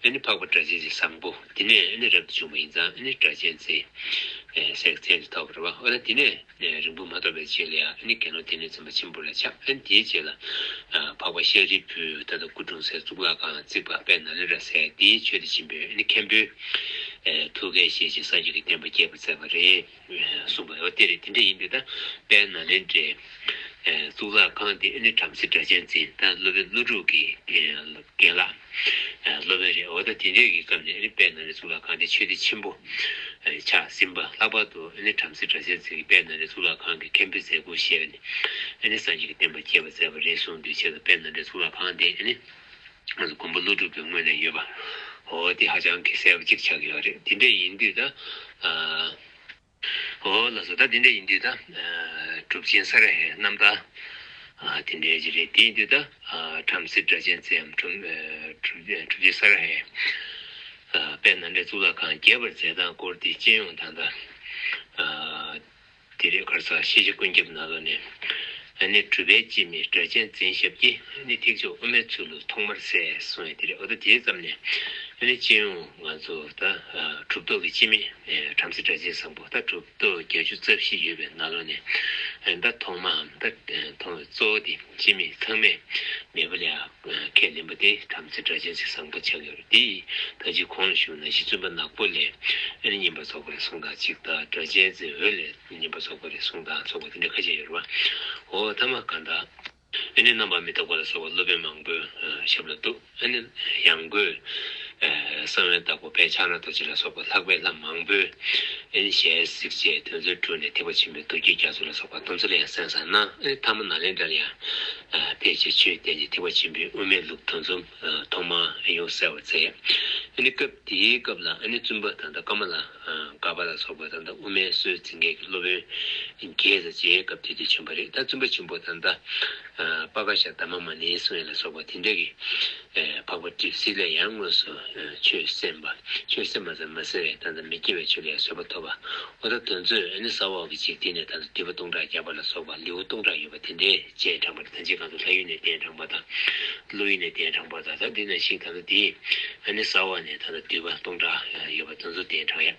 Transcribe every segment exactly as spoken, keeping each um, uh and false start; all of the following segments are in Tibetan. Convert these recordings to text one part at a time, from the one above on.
ཨ་ནི་འཕགས་པ་སྒྲ་གཅན་འཛིན་བཟང་པོ་དེ་ནས་ཨ་ནི་རབ་ཏུ་བྱུང་བ་ཡིན་ཙང་ཨ་ནི་སྒྲ་གཅན་འཛིན་ཟེར་མཚན་དེ་ཐོགས་པ་རེད་བ། འོ་ན་དེ་ནས་རིང་པོ་མ་ཐོགས་པའི་རྗེས་ལ་ཡང་ཨ་ནི་དགེ་སློང་དེ་ནས་བཙུན་པ་ཆེན་པོ་ལ་ཆགས། ཨ་ནི་དེའི་རྗེས་ལ་འཕགས་པ་ཤཱ་རིའི་བུས་ད་ལྟ་སྐུ་འཁྲུངས་སའི་གཙུག་ལག་ཁང་བརྩིགས་པ་དཔལ་ནཱ་ལེནྡྲ་ཟེར་དེའི་ཆོས་སྡེ་ཆེན་པོའི་ཨ་ནི་མཁན་པོའི་ཐུགས་འགན་བཞེས་ཤིང་སངས་རྒྱས་ཀྱི་བསྟན་པ་རྒྱས་པར་མཛད་པ་རེད། གསུངས་པ་ཡོད། དེ་རེད། དེ་འདྲ་ཡིན་དུས་ད་དཔལ་ནཱ་ལེནྡྲའི་གཙུག་ལག་ཁང་དེ་ཨ་ནི་བྲམ་ཟེ་སྒྲ་གཅན་འཛིན་ད་སློབ་དཔོན་ཀླུ་སྒྲུབ་ཀྱི་རྒན་ལགས་སློབ་དཔོན་རེད། འོ་ད་དེ་འདྲས་ཀྱི་སྐབས་ནས་ཨ་ནི་དཔལ་ནཱ་ལེནྡྲ་གཙུག་ལག་ཁང་དེ་ཆོས་སྡེ་ཆེན་པོ་ཆགས་ཟིན་པ། ལྷག་པར་དུ་ཨ་ནི་བྲམ་ཟེ་སྒྲ་གཅན་འཛིན་གྱིས་དཔལ་ནཱ་ལེནྡྲ་གཙུག་ལག་ཁང་གི་མཁན་པོའི་མཛད་ཁུར་བཞེས་ནས་ཨ་ནི་སངས་རྒྱས་ཀྱི་བསྟན་པ་རྒྱས་པར་མཛད་པ་རེད་གསུངས་དུས་ཆེད་དུ་དཔལ་ནཱ་ལེནྡྲ་གཙུག་ལག་ཁང་དེ་ཨ་ནི་ང་ཚོ་མགོན་པོ་ཀླུ་སྒྲུབ་ཀྱི་སྔོན་ནས་ཡོད་པ། འོ་དེ་ཧ་ཅང་གི་གསལ་པོ་གཅིག་ཆགས་ཀྱི་ཡོད་རེད། དེ་འདྲས་ཡིན་དུས་ད་ཨ། འོ་ལགས་སོ། ད་དེ་འདྲ་ཡིན་དུས་ད་གྲུབ་ཆེན་ས་ར་ཧའི་རྣམ་ཐར་དེ་འདྲ་ཞིག་རེད། དེ་ཡིན་དུས་ད་བྲམ་ཟེ་སྒྲ་གཅན་འཛིན་གྲུབ་གྲུབ་ཆེན་ས་ར་ཧའི་དཔལ་ནཱ་ལེནྡྲའི་གཙུག་ལག་ཁང་རྒྱས་པར་མཛད་སྟངས་སྐོར་དེ་སྤྱི་ཡོངས་ད་ལྟ་དེ་རིང་ཁ་སང་ཤེས་བྱ་ཀུན་ཁྱབ་ནང་ལོགས་ནས་ཨ་ནི་གྲུབ་པའི་སྤྱི་མིང་སྒྲ་གཅན་འཛིན་ཞབས་ཀྱིས་ཨ་ནི་ཐེག་མཆོག་དབུ་མའི་ཚུལ་ལུ་ཐོག་མར་གསལ་གསུངས་ཡ་དེ་རེད། འོ་ད་དེའི་ཙམ་ནས་ཨ་ནི་སྤྱི་ཡོངས་ང་ཚོ་ད་གྲུབ་ཐོབ་ཀྱི་སྤྱི་མིང་བྲམ་ཟེ་སྒྲ་གཅན་བཟང་པོ། ད་གྲུབ་ཐོབ་བརྒྱད་ཅུ་རྩ་བཞི་ཡོད་པའི་ནང་ལོགས་ནས་ད་ཐོག་མའམ་ད་ཐོག་མའི་གཙོ་བོ་དེ་སྤྱི་མིང་ཚང་མས་མེད་པ་ལས་ཁས་ལེན་པ་དེ་བྲམ་ཟེ་སྒྲ་གཅན་འཛིན་བཟང་པོ་ཆགས་ཡོད་རེད། དེ་ད་ཅི་གོང་ལ་ཞུས་ནང་བཞིན་བཙུན་པ་ནག་པོ་ལས་ཨ་ནི་བསྙེན་པར་རྫོགས་པ་རེད་གསུངས་སྟངས་གཅིག་དང་། སྒྲ་གཅན་འཛིན་འོད་ལས་བསྙེན་པར་རྫོགས་པ་རེད་གསུངས་སྟངས་ཚོགས་པ་དེ་འདྲ་ཁ་ཤས་ཡོད་རེད་བ། འོ་ཐ་མ་གང་ལྟར་ཨ་ནི་རྣམ་པར་མི་རྟོག་པ་ལ་སོགས་པ་སློབ་དཔོན་མང་པོའི་ཞབས་ལ་གཏུགས། ཨ་ནི་ཡང་སྒོས་གསང་བའི་བདག་པོ་དཔལ་ཕྱག་ན་རྡོ་རྗེ་ལ་སོགས་པ་ལྷག་པའི་ལྷ་མང་པོས་ཨ་ནི་ཞལ་གཟིགས་བྱས་དོན་ཚན་དྲུག་ནས་ཐེག་པ་ཆེན་པོའི་མདོ་རྒྱུད་རྒྱ་མཚོ་ལ་སོགས་པ་དེ་ཚོ་ལ་ཡང་གསན་བསམ་གནང་། ཨ་ནི་ཐ་མ་ནཱ་ལེནྡྲ་ལ་ཡང་ཕལ་ཆེར་ཆོས་བསྟན་ཏེ་ཐེག་པ་ཆེན་པོའི་དབུ་མའི་ལུགས་དེ་ཚོ་ཐོག་མར་ཡང་གསལ་བར་མཛད། ཨ་ནི་སྐབས་དེའི་སྐབས་ལ་ཨ་ནི་བཙུན་པ་ད་ལྟ་ཀ་མ་ལ་དགའ་བ་ལ་སོགས་པ་ད་ལྟ་དབུ་མའི་སྲོལ་འཛིན་མཁན་གྱི་སློབ་དཔོན་བརྒྱད་དང་མཇལ་སྐབས་དེ་དུས་བྱོན་པ་རེད། ད་བཙུན་པ་ཆེན་པོ་ད་ལྟ་པ་ཀ་ཤ་དྷ་མ་མ་ཎི་གསུང་ཡ་ལ་སོགས་པ་དེ་འདྲ་གི་འཕགས་པ་ཏྲིག་སི་ལས་ཡང་དངོས་སུ་ཆོས་གསན་པ། ཆོས་གསན་པ་ཙམ་མ་ཟད་པའི་ད་ལྟ་མི་སྐྱེ་བའི་ཆོས་ལ་ཡང་བཟོད་པ་ཐོབ་པ། འོ་ད་དེ་ཚོས་ཨ་ནི་ས་འོག་གི་འཇིག་རྟེན་ནས་ད་ལྟ་འདུས་པ་སྟོང་ཕྲག་བརྒྱ་པ་ལ་སོགས་པ་ལེའུ་སྟོང་ཕྲག་ཡོད་པ་དེ་འདྲའི་རྗེས་འབྲངས་པ་དང་། ད་ཅི་གང་དུ་ལྷ་ཡུལ་ནས་གདན་དྲངས་པ་དང་། ཀླུ་ཡུལ་ནས་གདན་དྲངས་པ་དང་། ད་འདི་ནང་བཞིན་ད་ལྟ་དེ་ཨ་ནི་ས་འོག་ནས་ད་ལྟ་འདུས་པ་སྟོང་ཕྲག་ཡོད་པ་དེ་ཚོ་གདན་དྲངས་ཡ།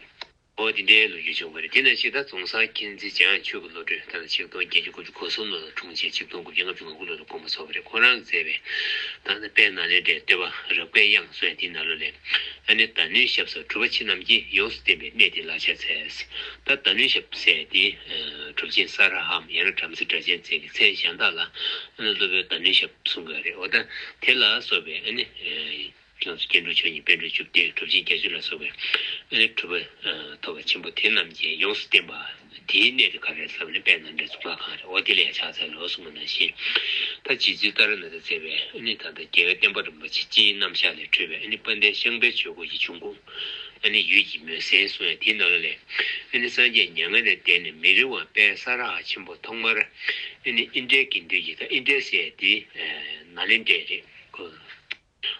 འོ་དེ་འདྲའི་ལོ་རྒྱུས་བྱུང་བ་རེད། དེ་ནང་བཞིན་ད་རྫོང་སར་མཁྱེན་བརྩེ་འཇམ་དབྱངས་ཆོས་ཀྱི་བློ་གྲོས་ད་ལྟ་ཆིག་སྟོང་བརྒྱད་བརྒྱ་དགུ་བཅུ་གོ་གསུམ་ལོ་ལ་འཁྲུངས་བྱས་ཆིག་སྟོང་དགུ་བརྒྱ་ལྔ་བཅུ་ང་དགུ་ལོ་ལ་དགོངས་པ་རྫོགས་པ་རེད། ཁོང་རང་མཛད་པའི་ད་ལྟ་དཔལ་ནཱ་ལེནྡྲའི་བསྟོད་པ་རབ་དཀའི་དབྱངས་གསུང་ཡ་དེའི་ནང་ལོགས་ལས་ཨ་ནི་ད་ནུས་ཞབས་སོགས་གྲུབ་པ་ཕྱི་རྣམས་ཀྱིས་ཡོངས་སུ་བསྟན་པའི་གནད་དེ་ལག་ཆ་འཚལ། ད་ད་ནུས་ཞབས་ཟེར་དེ་གྲུབ་ཆེན་ས་ར་ཧའམ་ཡང་ན་བྲམ་ཟེ་སྒྲ་གཅན་འཛིན་གྱི་མཚན་གཞན་དག་ལ་ཨ་ནི་སློབ་དཔོན་ད་ནུས་ཞབས་གསུང་གི་རེད། འོ་ད་དེ་ལ་སོགས་པའི་ཨ་ནི་ཁྱེད་ཚོ་སྐྱེ་འགྲོ་ཆོས་ཉིད་པཎ་གྲུབ་བཅུ་བདུན་གྲུབ་ཆེན་བརྒྱད་ཅུ་ལ་སོགས་པའི་ཨ་ནི་གྲུབ་པ་ཐོབ་པ་ཆེན་པོ་དེ་རྣམས་ཀྱིས་ཡོངས་སུ་བསྟན་པ་དེའི་གནད་དེ་ག་རེ་ལབ་ན་དཔལ་ནཱ་ལེནྡྲའི་གཙུག་ལག་ཁང་རེད། འོ་དེ་ལ་ཡང་ཕྱག་འཚལ་ལོ་གསུངས་པ་ནང་བཞིན། ད་རྗེ་བཙུན་ཏཱ་ར་ནཱ་ཐས་མཛད་པའི་ཨ་ནི་ད་ལྟ་རྒྱལ་བའི་བསྟན་པ་རིན་པོ་ཆེ་སྤྱིའི་རྣམ་གཞག་ལས་འཕྲོས་པའི་ཨ་ནི་དཔལ་ལྡན་ཤངས་པའི་ཆོས་སྐོར་གྱི་འབྱུང་ཁུངས་ཨ་ནི་ཡུལ་གྱི་མུན་སེལ་གསུང་ཡ་དེའི་ནང་ལོགས་ལས་ཨ་ནི་སངས་རྒྱས་མྱ་ངན་ལས་འདས་ནས་མི་རིང་བར་དཔལ་ས་ར་ཧ་ཆེན་པོ་ཐོག་མར་ཨ་ནི་ཨིནྡྲའི་དགེ་འདུན་གྱི། ད་ཨིནྡྲ་ཟེར་ཡ་དེ་ནཱ་ལེནྡྲའི་རེད།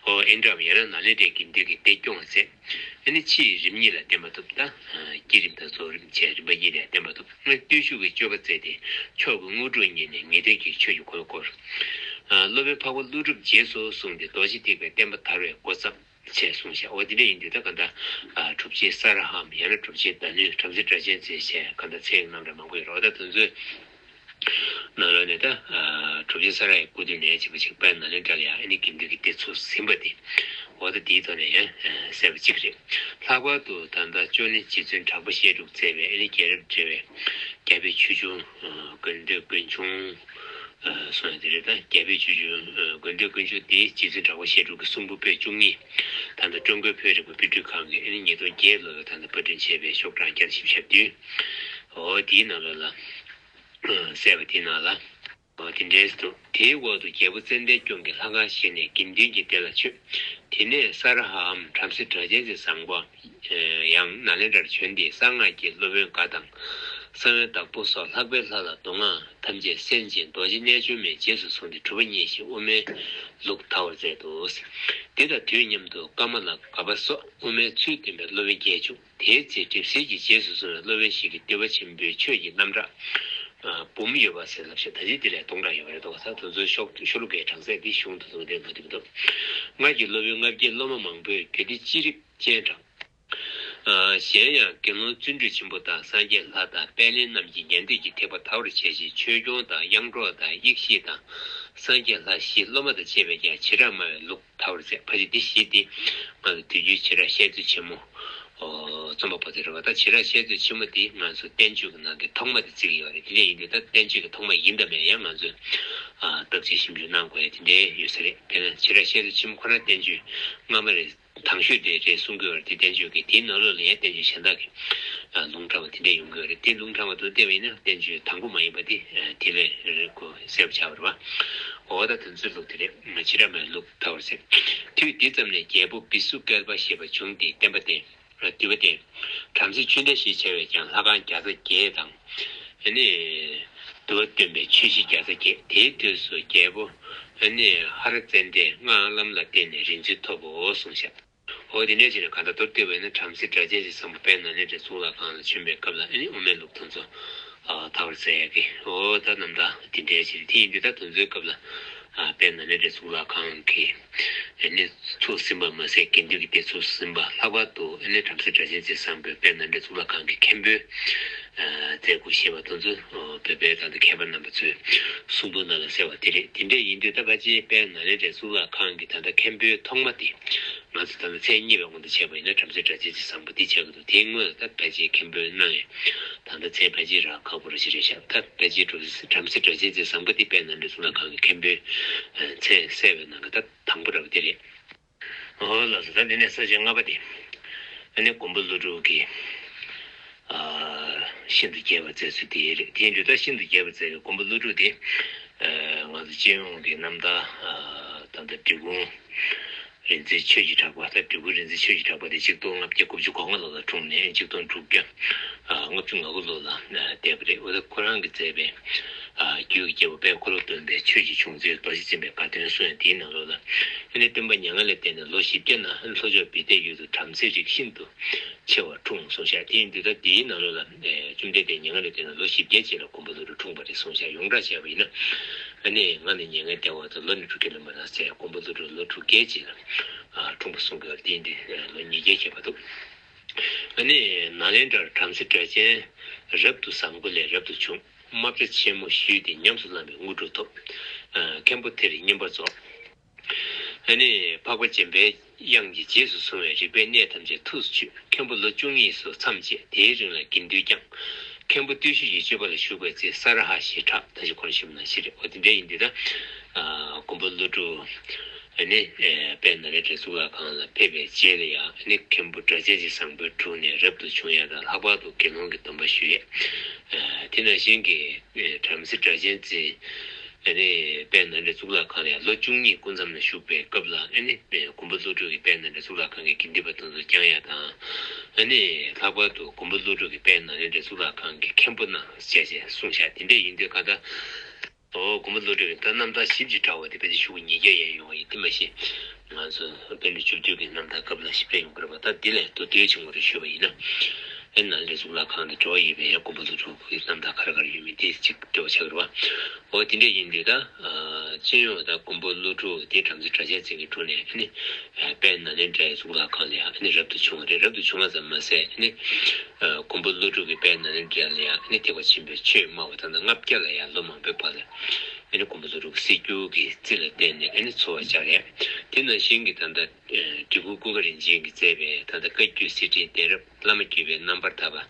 ཨོ་ཨིནྡྲའམ་ཡང་ན་ནཱ་ལེནྡྲའི་དགེ་འདུན་གྱིས་དེ་སྐྱོང་བ་མཛད། ཨ་ནི་ཕྱིའི་རིམ་གཉིས་ལ་བསྟན་པ་ཐོབ། ད་བསྐྱེད་རིམ་དང་རྫོགས་རིམ་བཅས་རིམ་པ་གཉིས་ལ་བསྟན་པ་ཐོབ། སྔར་བརྟུལ་ཞུགས་ཀྱི་སྤྱོད་པ་མཛད་དེ་མཆོག་གི་དངོས་གྲུབ་བརྙེས་ནས་ངེས་དོན་གྱི་ཆོས་ཀྱི་འཁོར་ལོ་བསྐོར། སློབ་དཔོན་འཕགས་པ་ཀླུ་སྒྲུབ་རྗེས་སུ་བཟུང་སྟེ་རྡོ་རྗེ་ཐེག་པའི་བསྟན་པ་དར་བའི་འགོ་བརྩམས་ཞེས་གསུངས་ཤག་འོ་དེ་འདྲ་ཡིན་དུས་ད་ག་ད་གྲུབ་ཆེན་ས་ར་ཧའམ་ཡང་ན་གྲུབ་ཆེན་ད་ནུས་བྲམ་ཟེ་སྒྲ་གཅན་འཛིན་ཞེས་ག་ད་མཚན་རྣམ་གྲངས་མང་པོ་ཡོད་རེད། འོ་ད་དེ་ཚོའི་ནང་ལོགས་ནས་ད་གྲུབ་ཆེན་ས་ར་ཧའི་སྐུ་མདུན་ནས་བྱས་པ་ཅིག་དཔལ་ནཱ་ལེནྡྲ་ལ་ཡང་ཨ་ནི་དགེ་འདུན་གྱི་སྡེ་ཚུགས་ཟིན་པ་དེ། འོ་ད་དེའི་ཐོག་ནས་ཡང་གསལ་པོ་གཅིག་རེད། ལྷག་པར་དུ་ད་ལྟ་ཅོ་ནེ་རྗེ་བཙུན་དྲག་པོ་བཤད་སྒྲུབ་མཛད་པའི་ཨ་ནི་རྒྱལ་རབས་འབྲེལ་བའི་རྒྱ་བོད་ཆོས་འབྱུང་། དགོན་སྡེ་དགོན་ཆུང་། སོང་ཡ་དེ་རེད། ད་རྒྱ་བོད་ཆོས་འབྱུང་དགོན་སྡེ་དགོན་ཆུང་དེ་རྗེ་བཙུན་དྲག་པོ་བཤད་སྒྲུབ་ཀྱི་གསུང་འབུམ་པོད་བཅུ་གཉིས། ད་ལྟ་ཀྲུང་གོའི་བོད་རིག་པ་དཔེ་སྐྲུན་ཁང་གིས་ཨ་ནི་ཉིས་སྟོང་བརྒྱད་ལོ་ལ་ད་ལྟ་པར་སྐྲུན་བྱས་པའི་ཤོག་གྲངས་བརྒྱ་དང་བཞི་བཅུ་ཞེ་བདུན། འོ་དེའི་ནང་ལོགས་ལ། གསལ་བ་དེའི་ནང་ལ། འོ་དེ་འདྲས་འདུག་དེའི་འོག་ཏུ་རྒྱལ་པོ་ཙན་དན་སྐྱོང་གིས་ལྷ་ཁང་བཞེངས་ནས་དགེ་འདུན་གྱི་སྡེ་ལ་མཆོད། དེ་ནས་ས་ར་ཧའམ་བྲམ་ཟེ་སྒྲ་གཅན་འཛིན་བཟང་པོའམ་ཡང་ནཱ་ལེནྡྲར་བྱོན་ཏེ་གསང་སྔགས་ཀྱི་སློབ་དཔོན་འགའ་དང་། གསང་བའི་བདག་པོ་སོགས་ལྷག་པའི་ལྷ་ལ་མདོ་སྔགས་ཐམས་ཅད་གསན་ཅིང་རྡོ་རྗེ་རྣལ་འབྱོར་མའི་རྗེས་སུ་བཟུང་སྟེ་གྲུབ་པ་བརྙེས་ཤིང་དབུ་མའི་ལུགས་དར་བར་མཛད་དོ། དེ་དང་དུས་མཉམ་དུ་ཀ་མ་ལ་དགའ་བ་སོགས་དབུ་མའི་ཚུལ་སྟོན་པའི་སློབ་དཔོན་བརྒྱད་བྱུང་། དེའི་ཚེ་གྲིབ་བསིལ་གྱི་རྗེས་སུ་བཟུང་བའི་སློབ་དཔོན་ཞིག་གིས་འདུལ་བ་ཆེན་པོའི་ཆོས་ཀྱི་རྣམ་གྲངས་ འབུམ་ཡོད་པ་ཟེར་ལབ་ཤག་ད་ཅི་དེ་ལས་སྟོང་ཕྲག་ཡོད་པ་རེད་འདུག་ས། དེ་ཚོའི་ཤོག་ཤོ་ལོ་ཀའི་གྲངས་ཚད་འདི་གཞུང་དུ་ལུང་འདྲེན་མ་ཐུབ་འདུག་སྔར་གྱི་སློབ་དཔོན་ལྔ་བརྒྱའི་སློབ་མ་མང་པོས་རྒྱུད་སྡེ་ཅི་རིགས་ཅན་དྲངས། གཞན་ཡང་དགེ་སློང་བརྩོན་འགྲུས་ཆེན་པོ་དང་སངས་རྒྱས་ལྷ་དང་དཔལ་ལྡན་རྣམས་ཀྱིས་ཉན་ཐོས་ཀྱི་ཐེག་པ་དར་བར་བྱས་ཤིང་ཆོས་སྐྱོང་དང་དབྱངས་སྒྲོགས་དང་དབྱིག་བཞེས་དང་སངས་རྒྱས་ལྷ་བཞི་སློབ་མ་དང་བཅས་པས་ཀྱང་བྱེ་བྲག་སྨྲ་བའི་ལུགས་དར་བར་མཛད། ཕལ་ཆེར་འདི་བཞི་འདི་ང་ཚོ་དུས་རྒྱུན་བྱེ་བྲག་བཤད་མཛོད་ཆེན་མོ་རྩོམ་པ་པོ་དེ་རེད་བ། ད་བྱེ་བྲག་བཤད་མཛོད་ཆེན་མོ་འདི་ང་ཚོ་བསྟན་བཅོས་ཀྱི་ནང་གི་ཐོག་མ་དེ་བརྩི་གི་ཡོད་རེད། དེ་འདྲ་ཡིན་དུས་ད་བསྟན་བཅོས་ཀྱི་ཐོག་མ་ཡིན་དང་མིན་ཡང་ང་ཚོས་བརྟག་དཔྱད་ཞིབ་འཇུག་གནང་དགོས་ཡ་དེ་འདྲའི་ཡོད་ས་རེད། དཔེར་ན་བྱེ་བྲག་བཤད་མཛོད་ཆེན་མོ་ཁོ་རང་བསྟན་བཅོས་སྔ་མ་རེད། དང་ཤོས་དེ་རེད་གསུང་གི་ཡོད་རེད། དེ་བསྟན་བཅོས་ཀྱི་དེའི་ནང་ལོགས་ལ་ཡང་བསྟན་བཅོས་གཞན་དག་གི་ལུང་དྲངས་པ་དེ་འདྲ་ཡོང་གི་ཡོད་རེད། དེ་ལུང་དྲངས་པ་དང་བལྟས་པ་ཡིན་ན་བསྟན་བཅོས་དང་པོ་མ་ཡིན་པ་དེ་དེ་ལས་རེད་ཁོ་གསལ་པོ་ཆགས་པ་རེད་བ། འོ་ད་དེ་ཚོའི་ལུགས་དེ་རེད། བྱེ་བྲག་སྨྲ་བའི་ལུགས་དར་བར་མཛད། དུས་འདི་ཙམ་ནས་རྒྱལ་པོ་བི་སུ་ཀལ་པ་ཞེས་པ་བྱུང་སྟེ་བསྟན་པ་བསྟན། འདུལ་བ་བསྟན། བྲམ་ཟེ་ཆོས་འབྲེལ་ཞེས་བྱ་བས་ཀྱང་ལྷ་ཁང་བརྒྱ་རྩ་བརྒྱད་དང་། ཨ་ནི། འདུལ་བ་སྟོན་པའི་ཆོས་གཞི་བརྒྱ་རྩ་བརྒྱད། དེའི་དུས་སུ་རྒྱལ་པོ་ཨ་ནི་ཧ་ར་ཙན་དས་སྔགས་ལམ་ལ་བརྟེན་ནས་རིག་འཛིན་ཐོབ་བོ་གསུངས་ཤག་འོ་དེ་འདྲའི་ཕྱིར་གང་ལྟར་མདོར་བསྡུས་པ་ཡིན་ན་བྲམ་ཟེ་སྒྲ་གཅན་གྱི་བཟང་པོ་དཔལ་ནཱ་ལེནྡྲའི་གཙུག་ལག་ཁང་ལ་བྱོན་པའི་སྐབས་ལ་ཨ་ནི་དབུ་མའི་ལུགས་དེ་ཚོ་དར་བར་མཛད་ཡག་གི་འོ་ད་རྣམ་ཐར་དེ་འདྲའི་ཕྱིར། དེ་ཡིན་དུས་ད་དེ་ཚོའི་སྐབས་ལ་དཔལ་ནཱ་ལེནྡྲའི་གཙུག་ལག་ཁང་གི་ཨ་ནི་ཚུགས་ཟིན་པ་མ་ཟད་དགེ་འདུན་གྱི་སྡེ་ཚུགས་ཟིན་པ། ལྷག་པར་དུ་ཨ་ནི་བྲམ་ཟེ་སྒྲ་གཅན་གྱི་བཟང་པོས་དཔལ་ནཱ་ལེནྡྲའི་གཙུག་ལག་ཁང་གི་མཁན་པོའི་མཛད་ཁུར་བཞེས་པ་དེ་ཚོ་བོད་པའི་ད་ལྟ་མཁས་པ་རྣམ་པ་ཚོའི་གསུང་འབུམ་ནང་ལ་གསལ་བ་དེ་རེད། དེ་འདྲ་ཡིན་དུས་ད་ཕལ་ཆེར་དཔལ་ནཱ་ལེནྡྲའི་གཙུག་ལག་ཁང་གི་ད་ལྟ་མཁན་པོའི་ཐོག་མ་དེ། ང་ཚོ་ད་ལྟ་མཚན་ཉིད་པའི་དབང་དུ་བྱས་པ་ཡིན་ན་བྲམ་ཟེ་སྒྲ་གཅན་གྱི་བཟང་པོ་འདི་ཆགས་ཀྱི་འདུག་དེའི་སྔོན་ལ་ད་ཕལ་ཆེར་མཁན་པོའི་གནང་ཡས་ད་ལྟ་མཚན་ཕལ་ཆེར་རག་ཁག་པོ་ར་ཞིག་རེད་ཤག་ད་ཕལ་ཆེར་བྲམ་ཟེ་བྲམ་ཟེ་སྒྲ་གཅན་གྱི་བཟང་པོ་འདི་དཔལ་ནཱ་ལེནྡྲ་གཙུག་ལག་ཁང་གི་མཁན་པོའི་མཚན་གསལ་བའི་ནང་གི་ད་དང་པོ་ར་བ་དེ་རེད། འོ་ལགས་སོ། ད་འདི་ནས་ས་བཅད་ལྔ་པ་དེ་ཨ་ནི་མགོན་པོ་ཀླུ་སྒྲུབ་ཀྱིས་ཨ་ཤིན་ཏུ་རྒྱས་པར་མཛད་ཚུལ་དེ་རེད། དེ་ཡིན་དུས་ད་ཤིན་ཏུ་རྒྱས་པར་མཛད་པའི་མགོན་པོ་ཀླུ་སྒྲུབ་དེ་ཨ་ང་ཚོ་སྤྱི་ཡོངས་ཀྱི་རྣམ་ཐར་ཨ་ད་ལྟ་འབྲི་གུང་རིག་འཛིན་ཆོས་ཀྱི་གྲགས་པ། ད་འབྲི་གུང་རིག་འཛིན་ཆོས་ཀྱི་གྲགས་པ་དེ་ཆིག་སྟོང་ལྔ་བརྒྱ་དགུ་བཅུ་གོ་ལྔ་ལོ་ལ་འཁྲུངས་ནས་ཆིག་སྟོང་དྲུག་བརྒྱ་ལྔ་བཅུ་ང་དགུ་ལོ་ལ་འདས་པ་རེད། འོ་ད་ཁོ་རང་གིས་མཛད་པའི་རྒྱུད་ཀྱི་རྒྱལ་པོ་དཔལ་འཁོར་ལོ་སྡོམ་པའི་ཆོས་ཀྱི་བྱུང་ཚུལ་རྡོ་རྗེ་འཛིན་པའི་དགའ་སྟོན་གསུང་ཡ་དེའི་ནང་ལོགས་ལ་ཨ་ནི་སྟོན་པ་མྱ་ངན་ལས་འདས་ནས་ལོ་བཞི་བརྒྱ་ན་ལྷོ་ཕྱོགས་བི་ཏའི་ཡུལ་དུ་བྲམ་ཟེའི་རིགས་ཤིན་ཏུ་ཆེ་བར་འཁྲུངས་གསུངས་ཤག་དེ་ཡིན་དུས་ད་དེའི་ནང་ལོགས་ལ་བཅོམ་ལྡན་འདས་མྱ་ངན་ལས་འདས་ནས་ལོ་བཞི་བརྒྱའི་རྗེས་ལ་མགོན་པོ་ཀླུ་སྒྲུབ་འཁྲུངས་པ་རེད་གསུངས་ཤག་ཡོངས་གྲགས་བྱས་པ་ཡིན་ན་ཨ་ནི་ང་ནི་མྱ་ངན་འདས་པ་དང་ལོ་ནི་དྲུག་བརྒྱ་ལོན་པ་ན་ཟེར་མགོན་པོ་ཀླུ་སྒྲུབ་ལོ་དྲུག་བརྒྱའི་རྗེས་ལ་འཁྲུངས་པ་གསུང་གི་ཡོད་རེད། དེ་ཡིན་དུས་ལོ་ཉིས་བརྒྱའི་ཁྱད་པར་འདུག་ཨ་ནི་ནཱ་ལེནྡྲར་བྲམ་ཟེ་སྒྲ་གཅན་རབ་ཏུ་བཟང་པོ་ལས་རབ་ཏུ་བྱུང་། རྨ་བྱ་ཆེན་མོ་ཞུས་ཏེ་ཉམས་སུ་བླངས་པས་དངོས་གྲུབ་ཐོབ། ཨ་མཁན་པོ་དེར་བསྙེན་པར་རྫོགས། ཨ་ནི་འཕགས་པ་འཇམ་པའི་དབྱངས་ཀྱིས་རྗེས་སུ་བཟུང་བའི་རིག་པའི་གནས་ཐམས་ཅད་ཐུགས་སུ་ཆུད། མཁན་པོ་ལོ་བཅུ་གཉིས་སུ་མཚམས་བཅད། དེའི་རིང་ལ་དགེ་འདུན་བསྐྱངས། མཁན་པོ་བརྟུལ་ཞུགས་ཀྱི་སྤྱོད་པ་ལ་ཞུགས་པའི་ཚེ་ས་ར་ཧ་ཞེས་གྲགས། ད་ཅི་གོང་ཞུས་པ་ནང་བཞིན་རེད། འོ་དེ་འདྲ་ཡིན་དུས་ད་ཨ་མགོན་པོ་ཀླུ་སྒྲུབ་ཨ་ནི་ཨེ་དཔལ་ནཱ་ལེནྡྲའི་གཙུག་ལག་ཁང་ལ་ཕེབས་པའི་རྗེས་ལ་ཡང་ཨ་ནི་མཁན་པོ་སྒྲ་གཅན་གྱི་བཟང་པོའི་དྲུང་ནས་རབ་ཏུ་བྱུང་ཡ་དང་ལྷག་པར་དུ་དགེ་སློང་གི་སྡོམ་པ་ཞུ་ཡས། ཨ་དེ་ནང་བཞིན་གྱི་ཨེ་བྲམ་ཟེ་སྒྲ་གཅན་འཛིན་ཨ་ནི་དཔལ་ནཱ་ལེནྡྲའི་གཙུག་ལག་ཁང་ལ་ཡང་ལོ་བཅུ་གཉིས་སྐུ་མཚམས་ལ་བཞུགས་པའི་སྐབས་ལ་ཨ་ནི་ཨེ་མགོན་པོ་ཀླུ་སྒྲུབ་ཀྱིས་དཔལ་ནཱ་ལེནྡྲའི་གཙུག་ལག་ཁང་གི་དགེ་འདུན་པ་དེ་ཚོ་བསྐྱངས་ཡ་དང་། ཨ་ནི་ལྷག་པར་དུ་མགོན་པོ་ཀླུ་སྒྲུབ་ཀྱིས་དཔལ་ནཱ་ལེནྡྲའི་གཙུག་ལག་ཁང་གི་མཁན་པོ་གནང་ཟེར་བྱས་གསུངས་ཤག་དེ་འདྲ་ཡིན་དུས་ག་ད། ཨོ་མགོན་པོ་ཀླུ་སྒྲུབ་ཀྱི་ད་རྣམ་ཐར་ཞིབ་ཅིང་ཕྲ་བ་དེ་ཕལ་ཆེར་ཤོག་གུ་ཉིས་བརྒྱ་ཡན་ཡོད་པ་ཡིན། དེ་མ་གཞི་ང་ཚོ་བོད་འབྲི་བཅུ་བདུན་གྱི་རྣམ་ཐར་སྐབས་ལ་ཞིབ་ཕྲ་ཡོང་གི་རེད་པ། ད་འདི་ལས་མདོར་བསྡུས་ཆུང་ངུ་རེ་ཞུས་པ་ཡིན་ན། ཨེ་ནཱ་ལེནྡྲའི་གཙུག་ལག་ཁང་དང་འབྲེལ་བ་ཡོད་པའི་ཡང་མགོན་པོ་ཀླུ་སྒྲུབ་ཀྱི་རྣམ་ཐར་ག་རེ་ག་རེ་ཡོད་མེད་དེ་ཅིག་འབྲེལ་བ་ཆགས་ཀྱི་རེད་པ། ཨོ་དེ་འདྲ་ཡིན་དུས་ད་སྤྱི་ཡོངས་ད་མགོན་པོ་ཀླུ་སྒྲུབ་དེ་བྲམ་ཟེ་སྒྲ་གཅན་འཛིན་གྱི་དྲུང་ནས་ཨ་ནི་དཔལ་ནཱ་ལེནྡྲའི་གཙུག་ལག་ཁང་ལ་ཡང་ཨ་ནི་རབ་ཏུ་བྱུང་བ་རེད། རབ་ཏུ་བྱུང་བ་ཙམ་མ་ཟད་ཨ་ནི། ཨ་མགོན་པོ་ཀླུ་སྒྲུབ་ཀྱིས་དཔལ་ནཱ་ལེནྡྲ་ལ་ཡང་ཨ་ནི་ཐེག་པ་ཆེན་པོའི་ཆོས་སྨྲ་བ་ད་ལྟ་ལྔ་བརྒྱ་ལ་ཡང་ལོ་མང་པོའི་བར་ལ་ཨ་ནི་མགོན་པོ་ཀླུ་སྒྲུབ་ཀྱིས་སྲིད་སྒྱུར་གྱི་རྩིས་ལ་བརྟེན་ནས་ཨ་ནི་འཚོ་བ་བསྐྱལ་ཡ། དེ་ནང་བཞིན་གྱི་ད་ལྟ་འབྲི་གུང་ཀུན་དགའ་རིན་ཆེན་གྱིས་མཛད་པའི་ད་ལྟ་བཀའ་བརྒྱུད་གསེར་ཕྲེང་གདན་རབས་བླ་མ་བརྒྱུད་པའི་རྣམ་པར་ཐར་པ་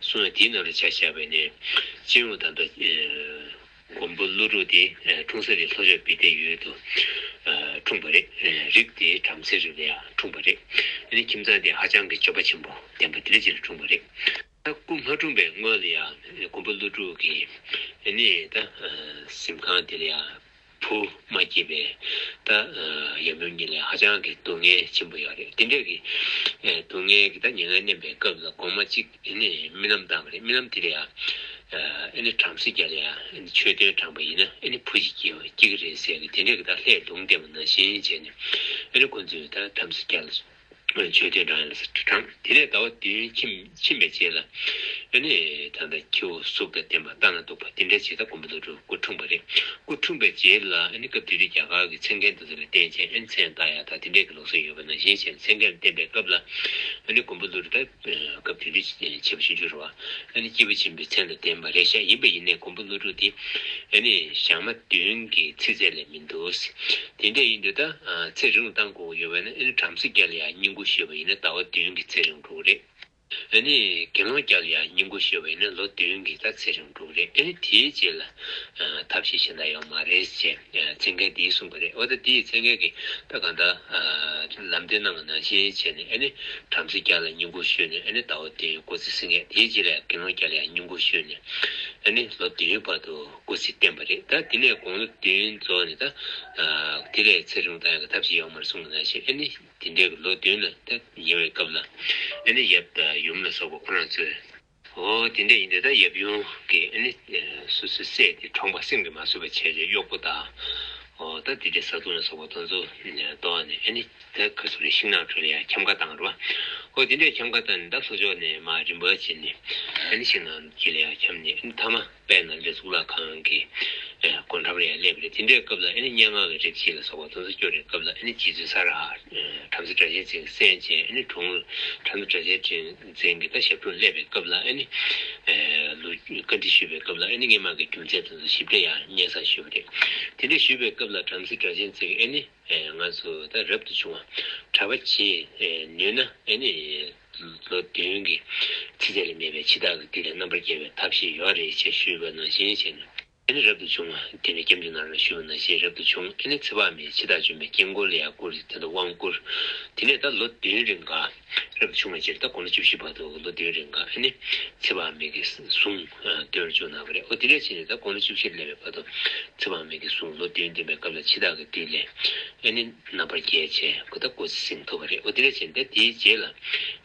གསུང་ཡ་དེའི་ནང་ལ་ཆ་བཞག་པ་ཡིན་ན་སྤྱི་ཡོངས་ད་ལྟ་ཨ། མགོན་པོ་ཀླུ་སྒྲུབ་དེ་ཨ་འཁྲུངས་ས་དེ་ལྷོ་ཕྱོགས་བི་ཏའི་ཡུལ་དུ་ཨ་འཁྲུངས་པ་རེད། ཨ་རིགས་དེ་བྲམ་ཟེ་རིགས་ལ་ཡང་འཁྲུངས་པ་རེད། ཨ་ནི་ཁྱིམ་ཚང་དེ་ཧ་ཅང་གི་སྤྱོད་པ་ཆེན་པོ་ལྡན་པ་དེ་འདྲ་ཅིག་ལ་འཁྲུངས་པ་རེད། ད་སྐུ་མ་འཁྲུངས་པའི་སྔོན་ལ་ཡང་མགོན་པོ་ཀླུ་སྒྲུབ་ཀྱིས་ཨ་ནི་ད་ཨ་གཟིམ་ཁང་དེ་ལ་ཡང་བུ་མ་སྐྱེས་པའི་ད་ཨ་ཡབ་ཡུམ་གཉིས་ལ་ཧ་ཅང་གི་སྡུག་བསྔལ་ཆེན་པོ་ཡོད་རེད། དེ་འདྲ་གི་ཨ་སྡུག་བསྔལ་གྱི་ད་མྱ་ངན་གནས་པའི་སྐབས་ལ་དགོང་མོ་གཅིག་ཨ་ནི་རྨི་ལམ་བཏང་བ་རེད། རྨི་ལམ་དེ་ལ་ཡང་། ཨ་ནི་བྲམ་ཟེ་བརྒྱ་ལ་ཡང་ཨ་ནི་མཆོད་རྟེན་དྲངས་པ་ཡིན་ན་ཨ་ནི་བུ་ཞིག་སྐྱེ་སྐྱེ་གི་རེད་ཟེར་གི་དེ་འདྲ་གི་ད་ལྷའི་ལུང་བསྟན་པ་ནང་བཞིན་བྱས་ནས་ཨ་ནི་ཁོ་ཚོས་ད་བྲམ་ཟེ་བརྒྱ་ལ་མཆོད་རྟེན་དྲངས་ཡ་ལ་དྲངས། དེ་ནས་ཟླ་བ་བདུན་ཕྱིན་ཕྱིན་པའི་རྗེས་ལ་ ཨ་ནི་ད་ལྟ་ཁྱེའུ་གཟུགས་དང་ལྡན་པ་རྟ་ན་སྡུག་པ་དེ་འདྲ་ཅིག་ད་མགོན་པོ་ཀླུ་སྒྲུབ་སྐུ་འཁྲུངས་པ་རེད། སྐུ་འཁྲུངས་པའི་རྗེས་ལ་ཨ་ནི་སྐབས་དེ་དུས་རྒྱ་གར་གྱི་མཚན་མཁན་དེ་ཚོ་ལ་བསྟེན་བྱས་ཨ་ནི་མཚན་བཏགས་ཡག་ད་དེ་འདྲའི་གི་ལུགས་སྲོལ་ཡོད་པ་ནང་བཞིན་བྱས་ནས་མཚན་མཁན་ལ་བསྟེན་པའི་སྐབས་ལ་ཨ་ནི་མགོན་པོ་ཀླུ་སྒྲུབ་ད་སྐབས་དེ་དུས་བྱས་པ་ཞུ་རྒྱུ་རེད་བ། ཨ་ནི་སྐྱེས་བུ་ཆེན་པོའི་མཚན་ལ་ལྡན་པ་རེད་ཤག་ཡིན་པ་ཡིན་ནའི་མགོན་པོ་ཀླུ་སྒྲུབ་དེ་ཨ་ནི་ཞག་མ་བདུན་གྱི་ཚེ་ཚད་ལས་མི་འདུག་དེ་འདྲ་ཡིན་དུས་ད་ཚེ་རིང་བཏང་དགོས་ཡོད་པ་ན་ཨ་ནི་བྲམ་ཟེ་བརྒྱ་ལ་ཡང་བསྙེན་བཀུར་ཞུས་པ་ཡིན་ན་ཟླ་བ་བདུན་གྱི་ཚེ་རིང་འགྲོ་གི་རེད། ཨ་ནི་དགེ་སློང་བརྒྱ་ལ་ཡང་བསྙེན་བཀུར་ཞུས་པ་ཡིན་ན་ལོ་བདུན་གྱི་ད་ཚེ་རིང་འགྲོ་གི་རེད། ཨ་ནི་དེའི་རྗེས་ལ་ཨ་ཐབས་ཤེས་གཞན་དག་ཡོད་མ་རེད་ཅེས་ཨ་མཚན་མཁན་དེས་གསུངས་པ་རེད། འོ་ད་དེའི་མཚན་མཁན་གྱིས་ད་གང་ལྟར་ཨ་ལམ་སྟོན་གནང་བ་ནང་བཞིན་བྱས་ནས་ཨ་ནི་བྲམ་ཟེ་བརྒྱ་ལ་བསྙེན་བཀུར་ཞུས་ནས་ཨ་ནི་ཟླ་བ་བདུན་སྐུ་ཚེ་བསྲིང་ཡས། དེའི་རྗེས་ལ་དགེ་སློང་བརྒྱ་ལ་ཡང་བསྙེན་བཀུར་ཞུས་ནས་ཨ་ནི་ལོ་བདུན་བར་དུ་སྐུ་ཚེ་བསྟན་པ་རེད། ད་དེ་ནས་དགུང་ལོ་བདུན་རྫོགས་ནས་ད་ཨ་དེ་ལས་ཚེ་རིང་བཏང་ཡག་གི་ཐབས་ཤེས་ཡོད་མ་རེད་གསུངས་པ་ནང་བཞིན་ཨ་ནི། དེ་འདྲའི་ལོ་བདུན་ལ་ད་ཉེ་བའི་སྐབས་ལ་ཨ་ནི་ཡབ་དང་ཡུམ་ལ་སོགས་པ་ཁོ་རང་ཚོས། འོ་དེ་འདྲ་ཡིན་དུས་ད་ཡབ་ཡུམ་གྱིས་ཨ་ནི་སོ་སོའི་སྲས་དེ་གྲོངས་པ་སེམས་ཀྱིས་མ་བཟོད་པ་བྱས་རྗེས་གཡོག་པོ་དང་། འོ་ད་དེ་འདྲའི་བཟའ་བཏུང་ལ་སོགས་པ་དེ་ཚོ་བཏོན་ནས་ཨ་ནི་ད་ག་ཚོད་རེད་ཤིང་ནགས་ཁྲོད་ལ་ཡང་འཁྱམ་ག་བཏང་རེད་བ། འོ་དེ་འདྲའི་འཁྱམ་ག་བཏང་ནས་ད་ལྷོ་ཕྱོགས་ནས་མར་རིམ་པ་བྱས་ནས་ཨ་ནི་ཤིང་ནགས་དཀྱིལ་ལ་ཡང་འཁྱམ་ནས་ཨ་ནི་མཐའ་མ། དཔལ་ནཱ་ལེནྡྲའི་གཙུག་ལག་ཁང་གི་ཨེ་སྒོ་འགྲམ་ལ་ཡང་སླེབས་པ་རེད། དེ་འདྲའི་སྐབས་ལ་ཨེ་ནི་སྙན་ངག་གི་རིགས་ཤིག་ལ་སོགས་པ་དེ་ཚོ་སྐྱོར་བའི་སྐབས་ལ་ཨེ་ནི་རྗེ་བཙུན་ས་ར་ཧ་བྲམ་ཟེ་སྒྲ་གཅན་འཛིན་གྱིས་གསན་བྱས་ཨེ་ནི་དྲུང་བྲམ་ཟེ་སྒྲ་གཅན་འཛིན་གྱི་ད་ཞབས་དྲུང་སླེབས་པའི་སྐབས་ལ་ཨེ་ནི་ལོ་བཀའ་འདྲི་ཞུས་པའི་སྐབས་ལ་ཨེ་ནི་སྔོན་མ་གི་རྒྱུ་མཚན་དེ་ཚོ་ཞིབ་ཕྲ་ཡང་སྙན་སེང་ཞུས་པ་རེད། དེ་འདྲ་ཞུས་པའི་སྐབས་ལ་བྲམ་ཟེ་སྒྲ་གཅན་འཛིན་གྱིས་ཨེ་ནི། ཨེ་ང་ཚོ་ད་རབ་ཏུ་བྱུང་བ་གྲྭ་པ་བྱེད་ནུས་ན་ཨེ་ནི་ལོ་བདུན་གྱི་ཚེ་ཚད་ལས་མེད་པའི་འཆི་བདག་གི་དུས་ལས་རྣམ་པར་རྒྱལ་བའི་ཐབས་ཤེས་ཡོད་རེད་ཅེས་ཞུས་པ་ནང་བཞིན་བྱས་ནས་ཨེ་ནི་རབ་ཏུ་བྱུང་བ་དེ་ནས་སྐྱབས་འཇུག་གནང་རོགས་ཞུས་པ་ནང་བཞིན་རབ་ཏུ་བྱུང་། ཨེ་ནི་ཚེ་དཔག་མེད་འཆི་བདག་འཇོམས་པའི་དཀྱིལ་འཁོར་ལ་ཡང་བསྐུར་ཏེ་དེ་ལ་དབང་བསྐུར། དེ་ནས་ད་ལོ་བདུན་རིང་ག་རབ་ཏུ་བྱུང་བའི་རྗེས་ད་དགུང་ལོ་བཅུ་བཞི་བར་དུ་ལོ་བདུན་རིང་ག་ཨེ་ནི་ཚེ་དཔག་མེད་ཀྱི་གཟུངས་སྟོན་རྒྱུ་གནང་བ་རེད། འོ་དེ་འདྲ་བྱས་ནས་ད་དགུང་ལོ་བཅུ་བཞི་སླེབས་པའི་བར་དུ་ཚེ་དཔག་མེད་ཀྱི་གཟུངས་ལོ་བདུན་འདོན་པའི་སྐབས་ལ་འཆི་བདག་གི་དུས་ལས་ཨེ་ནི་རྣམ་པར་རྒྱལ་བྱས་ཁོ་ད་སྐུ་ཚེ་ཟིན་ཐུབ་པ་རེད། འོ་དེ་འདྲ་བྱས་ནས་ད་དེའི་རྗེས་ལ་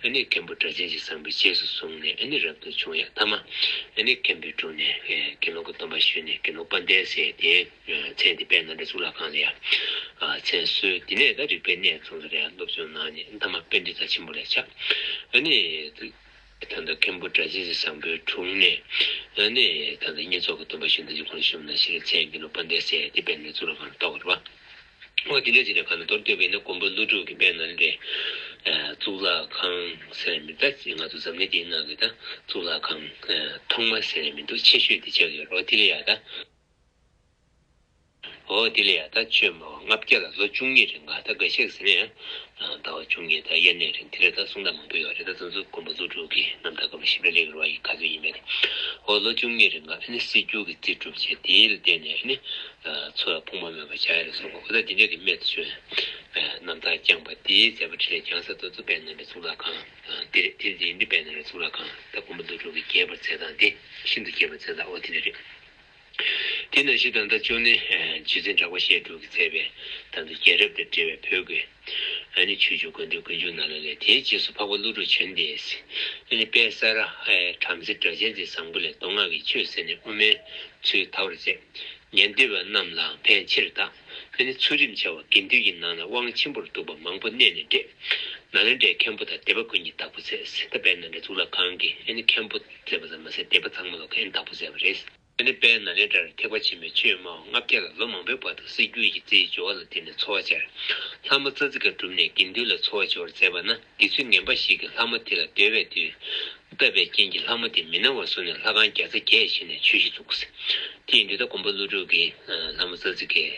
ཨེ་ནི་མཁན་པོ་སྒྲ་གཅན་གྱི་བཟང་པོས་རྗེས་སུ་བཟུང་ནས་ཨེ་ནི་རབ་ཏུ་བྱུང་ཡ་ཐ་མ་ཨེ་ནི་མཁན་པོའི་དྲུང་ནས་དགེ་སློང་གི་སྡོམ་པ་ཞུས་ནས་དགེ་སློང་དཔལ་ལྡན་ཟེར་དེ་མཚན་དེ་དཔལ་ནཱ་ལེནྡྲ་གཙུག་ལག་ཁང་ལ་ཡང་མཚན་གསོལ། དེ་ནས་ད་རིག་པའི་གནས་ཚང་ཚོ་ལ་ཡང་སློབ་སྦྱོང་གནང་ནས་མཐའ་མ་པཎྜི་ཏ་ཆེན་པོ་ལ་ཆགས། ཨ་ནི་ད་ལྟ་མཁན་པོ་སྒྲ་གཅན་གྱི་བཟང་པོའི་དྲུང་ནས་ཨ་ནི་ད་ལྟ་བསྙེན་རྫོགས་ཀྱི་སྡོམ་པ་ཞུས་ནས་ཅི་གོང་ཞུས་ནང་བཞིན་མཚན་དགེ་སློང་དཔལ་ལྡན་ཟེར་དེ་དཔལ་ནཱ་ལེནྡྲ་གཙུག་ལག་ཁང་ལ་གཏོགས་པ་རེད་པ། འོ་དེ་འདྲ་ཅིག་ལ་ག་ན་མདོར་བསྡུས་པ་ཡིན་ན་མགོན་པོ་ཀླུ་སྒྲུབ་ཀྱིས་དཔལ་ནཱ་ལེནྡྲའི་གཙུག་ལག་ཁང་ཟེར་མི་ད་ང་ཚོ་འཛམ་གླིང་འདིའི་ནང་གི་ད་གཙུག་ལག་ཁང་ཐོག་མ་ཟེར་མི་འདུག་ཆེ་ཤོས་དེ་ཆགས་ཡོད་རེད། འོ་དེ་ལ་ཡ་ད། འོ་དེ་ལ་ཡ་ད་ཆོས་སྨྲ་བ་ལྔ་བརྒྱ་ལ་ལོ་བཅུ་གཉིས་རིང་ག་ད་འགའ་ཤས་ཟེར་ན་ཡང་ཟླ་བ་བཅུ་གཉིས་དང་དབྱར་གནས་རིང་དེ་འདྲ་ད་གསུང་སྟངས་མང་པོ་ཡོད་རེད། ད་དེ་ཚོ་མགོན་པོ་ཀླུ་སྒྲུབ་ཀྱི་རྣམ་ཐར་སྐབས་ལ་ཞིབ་ཕྲ་སླེབས་ཡོད་རེད་བ། ཡིན་ག་ཚོད་ཡིན་མེད་དེ། འོ་ལོ་བཅུ་གཉིས་རིང་ག་ཨ་ནི་སྲིད་རྒྱུད་ཀྱི་རྩིས་གྲུབ་བྱས་དེ་ལ་བརྟེན་ནས་ཨ་ནི་འཚོ་བ་ཕུང་པོ་མེད་པར་བྱ་ཡ་ལ་སོགས་པ་འོ་ད་དེ་འདྲ་གི་རྨད་དུ་བྱུང་བའི་རྣམ་ཐར་བསྐྱངས་པ་དེའི་མཛད་པ་འཕྲིན་ལས་བསྐྱངས་ས་དེ་ཚོ་དཔལ་ནཱ་ལེནྡྲའི་གཙུག་ལག་ཁང་དེ་རེད། དེ་ཡིན་དུས་དཔལ་ནཱ་ལེནྡྲའི་གཙུག་ལག་ཁང་ད་མགོན་པོ་ཀླུ་སྒྲུབ་ཀྱིས་རྒྱས་པར་མཛད་སྟངས་དེ་ཤིན་ཏུ་རྒྱས་པར་མཛད་སྟངས་འོ་དེ་འདྲ་རེད། དེ་ནང་བཞིན་ད་ལྟ་ཅོ་ནེ་རྗེ་བཙུན་གྲགས་པ་རྒྱལ་དྲུག་གིས་མཛད་པའི་ད་ལྟ་རྒྱལ་རབས་དང་འབྲེལ་བའི་བོད་ཀྱི་ཨ་ནི་ཆོས་བརྒྱུད་དགོན་སྡེ་ཀུན་འབྱུང་ནང་ལ་ལས་དེའི་རྗེས་སུ་འཕགས་པ་ཀླུ་སྒྲུབ་བྱོན་ཏེ། ཨ་ནི་དཔལ་ས་ར་ཧའི་བྲམ་ཟེ་སྒྲ་གཅན་འཛིན་བཟང་པོ་ལས་མདོ་སྔགས་ཀྱི་ཆོས་གསན་ནས་དབུ་མའི་ཚུལ་དར་བར་མཛད། ཉན་ཐོས་པ་རྣམས་ལའང་ཕན་ཆེར་བཏགས། ཨ་ནི་ཚུལ་ཁྲིམས་འཆལ་བ་དགེ་འདུན་གྱི་ནང་ན་དབང་ཆེན་པོར་འདུག་པ་མང་པོ་གནས་ནས་འདྲེས། ནཱ་ལེནྡྲའི་མཁན་པོ་དང་སྡེ་པ་ཀུན་གྱིས་བདག་པོ་མཛད། ད་དཔལ་ནཱ་ལེནྡྲ་གཙུག་ལག་ཁང་གིས་ཨ་ནི་མཁན་པོ་མཛད་པ་ཙམ་མ་ཟད་སྡེ་པ་ཚང་མ་ལ་ཨ་ནི་བདག་པོ་མཛད་པ་རེད། ཨ་ནི་དཔལ་ནཱ་ལེནྡྲར་ཐེག་པ་ཆེན་པོའི་ཆོས་སྨྲ་བ་ལྔ་བརྒྱ་ལ་ལོ་མང་པོའི་བར་དུ་སྲིད་རྒྱུད་ཀྱི་རྩིའི་སྦྱོར་བ་ལ་བརྟེན་ནས་འཚོ་བ་སྦྱར། ལྷ་མོ་ཙཱ་ཙི་ཀ་བསྒྲུབས་ནས་དགེ་འདུན་ལ་འཚོ་བ་སྦྱོར་མཛད་པ་ན་དགེ་ཚུལ་ངན་པ་ཞིག་གིས་ལྷ་མོ་དེ་ལ་བརྡོལ་བའི་དུས་བཏབ་པའི་རྐྱེན་གྱིས་ལྷ་མོ་དེ་མི་སྣང་བར་སོང་ནས་ལྷ་ཁང་བརྒྱ་རྩ་བརྒྱད་བཞེངས་ནས་ཆོས་གཞི་བཙུགས། དེ་ཡིན་དུས་ད་མགོན་པོ་ཀླུ་སྒྲུབ་ཀྱིས་ལྷ་མོ་ཙཱ་ཙི་ཀས་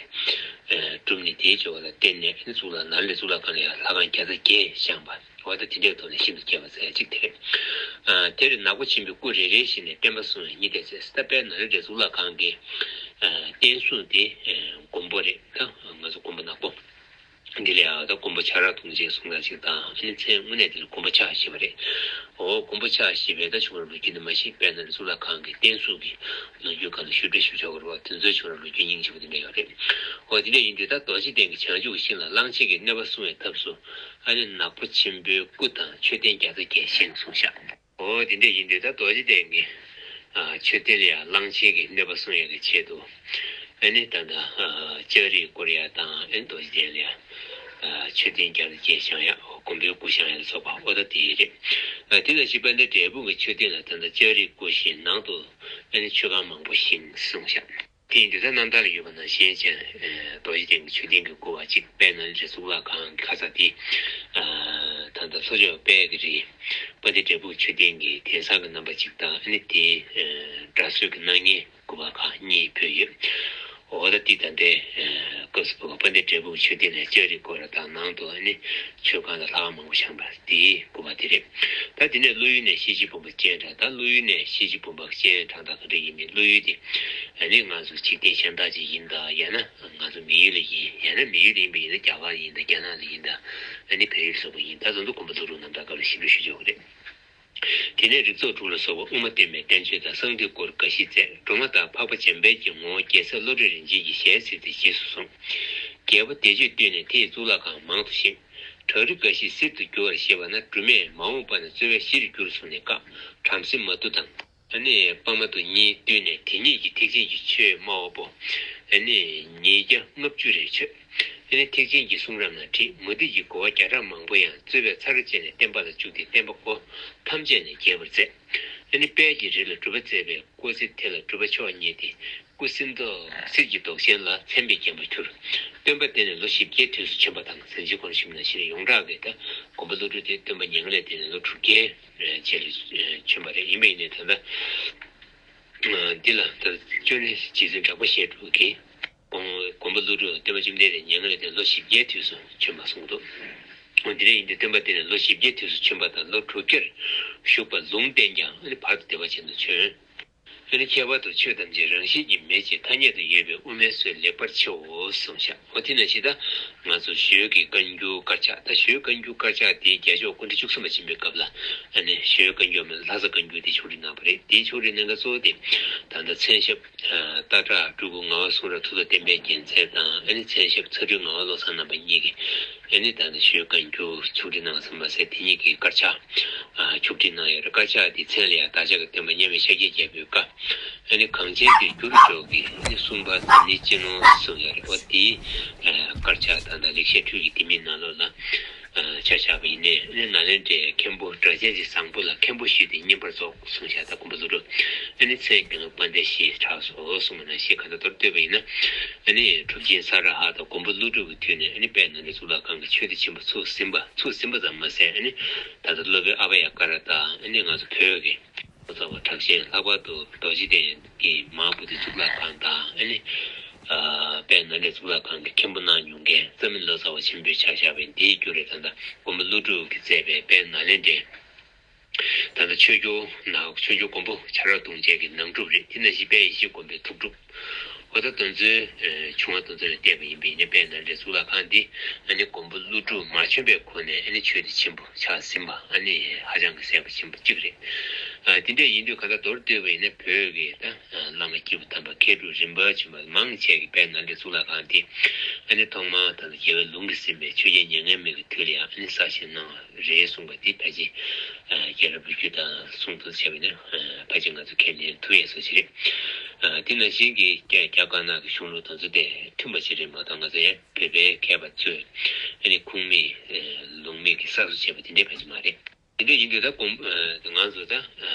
བསྒྲུབས་ནས་དེའི་སྦྱོར་བ་ལ་བརྟེན་ནས་གཙུག་ལག་ནཱ་ལེནྡྲའི་གཙུག་ལག་ཁང་ལ་ཡང་ལྷ་ཁང་བརྒྱ་རྩ་བརྒྱད་བཞེངས་པ། འོ་ད་དེ་འདྲའི་ཐོག་ནས་ཤིན་ཏུ་རྒྱས་པ་མཛད་ཅིག་དེ་རེད། ཨ་དེར་ནག་པོ་ཆེན་པོས་སྐུ་རེ་རེ་བཞིན་ནས་བསྟན་པ་སྲུང་བའི་ཉིན་དེ་ཚེ་ད་དཔལ་ནཱ་ལེནྡྲའི་གཙུག་ལག་ཁང་གི་ཨ་བསྟན་སྲུང་དེ་ཨ་མགོན་པོ་རེད། ད་ང་ཚོ་མགོན་པོ་ནག་པོ། འདི་ལ་ཡང་ད་མགོན་པོ་ཕྱག་རར་ཐོངས་ཅེས་གསུངས་སྟངས་ཅིག་དང་ཨ་ནི་མཚན་དངོས་གནས་དེ་ལ་མགོན་པོ་ཕྱག་ཞེས་པ་རེད། འོ་མགོན་པོ་ཕྱག་ཞེས་པའི་ད་ཆོས་ར་ལོ་རྒྱུས་འདི་མ་གཞི་དཔལ་ནཱ་ལེནྡྲའི་གཙུག་ལག་ཁང་གི་བསྟན་སྲུང་གི་ལོ་རྒྱུས་སྒང་ལ་ཞུ་འདོད་ཞུ་ཆོག་གི་རེད་བ། དེ་ཚོའི་ཆོས་ར་ལོ་རྒྱུས་སྙིང་རྗེ་པོ་དེ་འདྲ་ཡོད་རེད། འོ་དེ་འདྲ་ཡིན་དུས་ད་རྡོ་རྗེ་གདན་གྱི་བྱང་ཆུབ་ཤིང་ལ་གླང་ཆེན་གྱི་གནོད་པ་སྲུང་བའི་ཐབས་སུ། ཨ་ནི་ནག་པོ་ཆེན་པོའི་སྐུ་དང་མཆོད་རྟེན་བརྒྱ་རྩ་བརྒྱད་བཞེངས་གསུངས་ཤག་འོ་དེ་འདྲ་ཡིན་དུས་ད་རྡོ་རྗེ་གདན་གྱི་ཨ་མཆོད་རྟེན་ལ་ཡང་གླང་ཆེན་གྱི་གནོད་པ་སྲུང་ཡག་གི་ཆེད་དུ་ཨ་ནི་ད་ལྟ་ཨ་ལྕགས་རིས་བསྐོར་ཡག་དང་ཨ་ནི་རྡོ་རྗེ་གདན་ལ་ཡང་ མཆོད་རྟེན་བརྒྱ་དང་བརྒྱད་བཞེངས་ཡ། དགོན་པའི་སྐུ་བཞེངས་ཡ་ལ་སོགས་པ་ཨོ་ད་དེ་རེད། དེ་ལ་གཞི་དཔལ་ལྡན་འབྲས་སྤུངས་ཀྱི་མཆོད་རྟེན་ལ་ད་ལྟ་ལྕགས་རིའི་སྐུ་བཞེངས། ནང་དུ་ཨ་ནི་མཆོད་ཁང་མང་པོ་བཞེངས་གསུངས་ཤག་དེ་ཡིན་དུས་ད་རྣམ་ཐར་ལ་ཡོད་པ་ནང་བཞིན་བྱས། རྡོ་རྗེ་གདན་གྱི་མཆོད་རྟེན་གྱི་སྐུ་བ་གཅིག་དཔལ་ནཱ་ལེནྡྲའི་གཙུག་ལག་ཁང་གི་ཁ་ས་དེ། ད་ལྟ་ལྷོ་ཕྱོགས་དཔལ་གྱི་རི། དཔལ་ལྡན་འབྲས་སྤུངས་མཆོད་རྟེན་གྱི་དེང་སང་གི་རྣམ་པ་གཅིག་དང་ཨ་ནི་དེའི་འདྲ་བཟོ་གི་སྣང་བརྙན་སྐུ་བ་ཁག་གཉིས་ཕུལ་ཡོད། འོ་ད་དེ་ད་ལྟའི་སྐབས་སུ་བབས་པ་དཔལ་ལྡན་འབྲས་སྤུངས་མཆོད་རྟེན་ལ་ལྕགས་རིའི་སྐོར་དང་ནང་དུ་ཨ་ནི་མཆོད་ཁང་དང་ལྷ་ཁང་མང་པོ་བཞེངས་པ་དེའི་སྐུ་བ་དེ་རེད། ད་དེ་ནས་ཀླུ་ཡུལ་ནས་ཤེས་བྱའི་བུམ་པ་སྤྱན་དྲངས། ད་ཀླུ་ཡུལ་ནས་ཤེས་བྱའི་བུམ་པ་སྤྱན་དྲངས་དང་ག་འདྲ་ཡིན་མིན། ཀླུ་ཡུལ་དེ་ཨ་ནི་ང་ཚོ་འཇིག་རྟེན་གཞན་དག་ཅིག་ཡིན་ད། ཡང་ན་ང་ཚོ་མི་ཡུལ་ལ་ཡིན། ཡང་ན་མི་ཡུལ་ཡིན་པ་ཡིན་ན་རྒྱ་གར་ཡིན་ད། རྒྱ་ནག་ལ་ཡིན་ད། ཨ་ནི་བལ་ཡུལ་སོགས་པ་ཡིན་ད། དེ་ཚོ་མགོན་པོ་ཀླུ་སྒྲུབ་རྣམ་ཐར་སྐབས་ལ་ཞིབ་འཇུག་ཞུ་ཆོག་གི་རེད། དེ་ནས་རིགས་ཚོགས་དྲུག་ལ་སོགས་པ་དབུ་མ་སྟོད་སྨད་བསྟན་བཅོས་དང་གསང་འདུས་སྐོར་འགའ་ཞིག་མཛད། སྒྲོལ་མ་དང་འཕགས་པ་འཇམ་དཔལ་གྱི་ངོ་བོ་རྒྱལ་སྲས་བློ་གྲོས་རིན་ཆེན་གྱི་ཞལ་གཟིགས་ཏེ་རྗེས་སུ་བཟུང་། རྒྱལ་པོ་བདེ་སྤྱོད་བཏུལ་ནས་དེ་ཡི་གཙུག་ལག་ཁང་མང་དུ་བཞེངས། བྲག་རི་འགའ་ཞིག་གསེར་དུ་བསྒྱུར་བར་བཞེད་པ་ན་སྦྲུམ་མས་མ་འོངས་པ་ན་རྩོལ་བས་གཞིར་འགྱུར་གསུངས་ནས་བཀག་བྲམ་ཟེ་མ་ཏུ་དང་། ཨ་ནི་པདྨ་དུ་གཉིས་བཏུལ་ནས་དེ་ཉིད་ཀྱི་ཐེག་ཆེན་གྱི་ཆོས་སྨྲ་བ་པོ་ཨ་ནི་ཉིས་བརྒྱ་ལྔ་བཅུ་རེ་མཆོད། ཨ་ནི་ཐེག་ཆེན་གྱི་གསུང་རབ་ནང་བྲིས། མུ་སྟེགས་ཀྱི་རྒོལ་བ་བརྒྱ་ཕྲག་མང་པོ་ཡང་རྩོད་པས་ཚར་བཅད་ནས་བསྟན་པ་ལ་བཅུག་སྟེ་བསྟན་པ་སྒོ་ཐམས་ཅད་ནས་རྒྱས་པར་མཛད། ཨ་ནི་དཔལ་གྱི་རི་ལ་སྒྲུབ་པ་མཛད་པས་སྐུ་ཚེ་དེ་ལ་སྒྲུབ་པ་མཆོག་བརྙེས་ཏེ། སྐུ་གསེར་མདོག་གསེར་གྱི་མདོག་ཅན་ལ་མཚན་དཔེས་བརྒྱན་པར་གྱུར། སྟོན་པ་དེ་ནི་ལོ་བཞི་བརྒྱའི་དུས་སུ་བྱོན་པ་དང་། ཟིན་བྲིས་སྐོར་ཞིབ་ན་ཞེས་ཡོངས་གྲགས་ཀྱི་ད་མགོན་པོ་ཀླུ་སྒྲུབ་དེ་སྟོན་པ་མྱ་ངན་ལས་འདས་ནས་ལོ་དྲུག་བརྒྱའི་རྗེས་ལ་བྱོན་པ་རེད། ཡིན་པ་ཡིན་ནའི་ད་ལྟ་འདི་ལ་ད་ཅོ་ནེ་རྗེ་བཙུན་གྲགས་པ་ཞལ་དྲུག་གིས་མགོན་པོ་ཀླུ་སྒྲུབ་སྟོན་པ་བཅོམ་ལྡན་འདས་མྱ་ངན་ལས་འདས་ལོ་བཞི་བརྒྱའི་དུས་སུ་བྱོན་པ་གསུངས་འདུག་འདི་འདྲ་ཡིན་དུས་སྟོན་པ་དེ་ནི་ལོ་བཞི་བརྒྱའི་དུས་སུ་བྱོན་པ་དང་ལོ་དྲུག་བརྒྱར་བཞུགས་པ་ལུང་བསྟན་ཀྱང་ཨ་ནི་བར་དུ་བདེ་བ་ཅན་དུ་བྱོན། ཨ་ནི་ཁྱད་པར་དུ་ཆོས་ཐམས་ཅད་རང་བཞིན་གྱིས་མེད་ཅིང་ཐ་སྙད་དུ་ཡོད་པས་དབུ་མའི་སྲོལ་ལེགས་པར་ཕྱེའོ་གསུངས་ཤག་འོ་དེ་ནང་བཞིན་ད་ང་ཚོ་ཞོལ་གྱི་བཀའ་འགྱུར་དཀར་ཆག་ད་ཞོལ་བཀའ་འགྱུར་དཀར་ཆག་དེ་རྒྱལ་མཆོག་སྐུ་ཕྲེང་བཅུ་གསུམ་པ་ཆེན་པོའི་སྐབས་ལ་ཨ་ནི་ཞོལ་བཀའ་འགྱུར་མིན་ལྷ་ས་བཀའ་འགྱུར་དེ་ཕྱོགས་སྒྲིག་གནང་བ་རེད། དེའི་ཕྱོགས་སྒྲིག་གནང་མཁན་གཙོ་བོ་དེ་ད་ལྟ་མཚན་ཞབས་སྟག་བྲག་སྤྲུལ་སྐུ་ངག་དབང་གསུང་རབ་མཐུ་སྟོབས་བསྟན་པའི་རྒྱལ་མཚན་དང་ཨ་ནི་མཚན་ཞབས་ཚ་སྤྲུལ་ངག་དབང་བློ་བཟང་རྣམ་པ་གཉིས་ཀྱིས། ཨ་ནི་ད་ནི་ཞོལ་བཀའ་འགྱུར་ཕྱོགས་སྒྲིག་གནང་བ་ཙམ་མ་ཟད་དེ་ཉིད་ཀྱི་དཀར་ཆག་ཨ་ཕྱོགས་སྒྲིག་གནང་ཡོད་རེད། དཀར་ཆག་དེའི་མཚན་ལ་ཡང་བདག་ཅག་གི་སྟོན་པ་མཉམ་མེད་ཤཱཀྱའི་རྒྱལ་པོའི་བཀའ། ཨ་ནི་གངས་ཅན་གྱི་རྒྱུ་རུ་འཇོག་གི་ཨ་ནི་གསུང་པ་ཟབ་ནི་སྤྱི་ནོར་གསུངས་ཡོད་རེད། འོ་དེའི་ཨ་དཀར་ཆག་དང་ད་ལེགས་བཤད་འཕྲུལ་གྱི་ལྡེ་མིག་ནང་ལོགས་ལ་ཨ་ཆ་བཞག་པ་ཡིན་ནའི་ཨ་ནི་ནཱ་ལེནྡྲའི་མཁན་པོ་སྒྲ་གཅན་འཛིན་བཟང་པོ་ལ་མཁན་པོ་ཞུས་ཏེ་བསྙེན་པར་རྫོགས་གསུངས་ཤག་ད་མགོན་པོ་ཀླུ་སྒྲུབ་ཨ་ནི་མཚན་དགེ་སློང་དཔལ་ལྡན་ཞེས་གྲགས་སོ་གསུངས་པ་ནང་བཞིན་གང་ལྟར་མདོར་བསྡུས་པ་ཡིན་ན། ཨ་ནི་གྲུབ་ཆེན་ས་ར་ཧ་དང་མགོན་པོ་ཀླུ་སྒྲུབ་ཀྱི་དུས་ནས་ཨ་ནི་དཔལ་ནཱ་ལེནྡྲ་གཙུག་ལག་ཁང་གི་ཆོས་སྡེ་ཆེན་པོ་ཚུགས་ཟིན་པ་ཚུགས་ཟིན་པ་ཙམ་མ་ཟད། ཨ་ནི་ད་ལྟ་སློབ་དཔོན་ཨ་བྷ་ཡ་ཀ་ར་དང་ཨ་ནི་ང་ཚོ་བོད་ཀྱི་ལོ་ཙཱ་བ་གྲགས་ཅན་ལྷག་པར་དུ་རྡོ་རྗེ་གདན་གྱི་མ་ཧཱ་བོ་དྷི་གཙུག་ལག་ཁང་དང་ཨ་ནི་ཨ་དཔལ་ནཱ་ལེནྡྲ་གཙུག་ལག་ཁང་གི་མཁན་པོ་གནང་མྱོང་མཁན་རྩ་མེད་ལོ་ཙཱ་བ་ཆེན་པོའི་ཆ་བཞག་པའི་འདིའི་རྒྱུ་རེད། ད་ལྟ་མགོན་པོ་ཀླུ་སྒྲུབ་ཀྱིས་མཛད་པའི་དཔལ་ནཱ་ལེནྡྲའི་ད་ལྟ་ཆོས་འབྱོར་ནང་ཆོས་འབྱོར་མགོན་པོ་བྱ་རོག་གདུང་བཅས་ཀྱི་ནང་སྒྲུབ་རེད། དེ་ནང་བཞིན་དཔལ་ཡེ་ཤེས་མགོན་པོའི་ཐུགས་སྒྲུབ། འོ་ད་དེ་ཚོའི་བྱུང་བ་དེ་ཚོ་ལ་བལྟས་པ་ཡིན་པས་ནི་དཔལ་ནཱ་ལེནྡྲའི་གཙུག་ལག་ཁང་འདི་ཨ་ནི་མགོན་པོ་ཀླུ་སྒྲུབ་མ་བྱོན་པའི་གོང་ནས་ཨ་ནི་ཆོས་སྡེ་ཆེན་པོ་ཆགས་ཟིན་པ་ཨ་ནི་ཧ་ཅང་གི་གསལ་པོ་ཆེན་པོ་གཅིག་རེད། དེ་འདྲ་ཡིན་དུས་གང་ལྟར་མདོར་བསྡུས་པ་ཡིན་ན་བོད་ཀྱི་ད་བླ་མ་སྐྱེས་བུ་དམ་པ་མཁས་གྲུབ་རིམ་པ་བྱོན་པ་མང་ཆེ་གིས་དཔལ་ནཱ་ལེནྡྲའི་གཙུག་ལག་ཁང་འདི་ཨ་ནི་ཐོག་མར་ད་ལྟ་རྒྱལ་བའི་ལུང་གིས་ཟིན་པའི་ཆོས་རྒྱལ་མྱ་ངན་མེད་ཀྱི་དུས་ལ་ཡང་ཨ་ནི་གསར་བཞེངས་གནང་བ་རེད་གསུངས་པ་འདི་ཕལ་ཆེར་རྒྱལ་རབས་པོད་བརྒྱུད་དང་གསུང་དུ་བྱས་པ་ནི་ཕལ་ཆེར་ང་ཚོ་ཁས་ལེན་ཐུབ་ཡས་བཟོ་ཞིག་རེད། དེ་ནང་བཞིན་གྱི་རྒྱ་དཀར་ནག་གི་གཞུང་ལུགས་དེ་ཚོ་དེ་མཐུན་པ་ཞིག་རེད་མ་གཏོགས་ང་ཚོ་ཡང་བོད་པའི་མཁས་པ་ཚོས་ཨ་ནི་ཁུངས་མེད་ལུང་མེད་ཀྱི་གསར་བཟོ་བྱས་པ་དེ་འདྲའི་ཕལ་ཆེར་མ་རེད། དེ་འདྲ་ཡིན་དུས་ད་དགོན་ང་ཚོ་ད་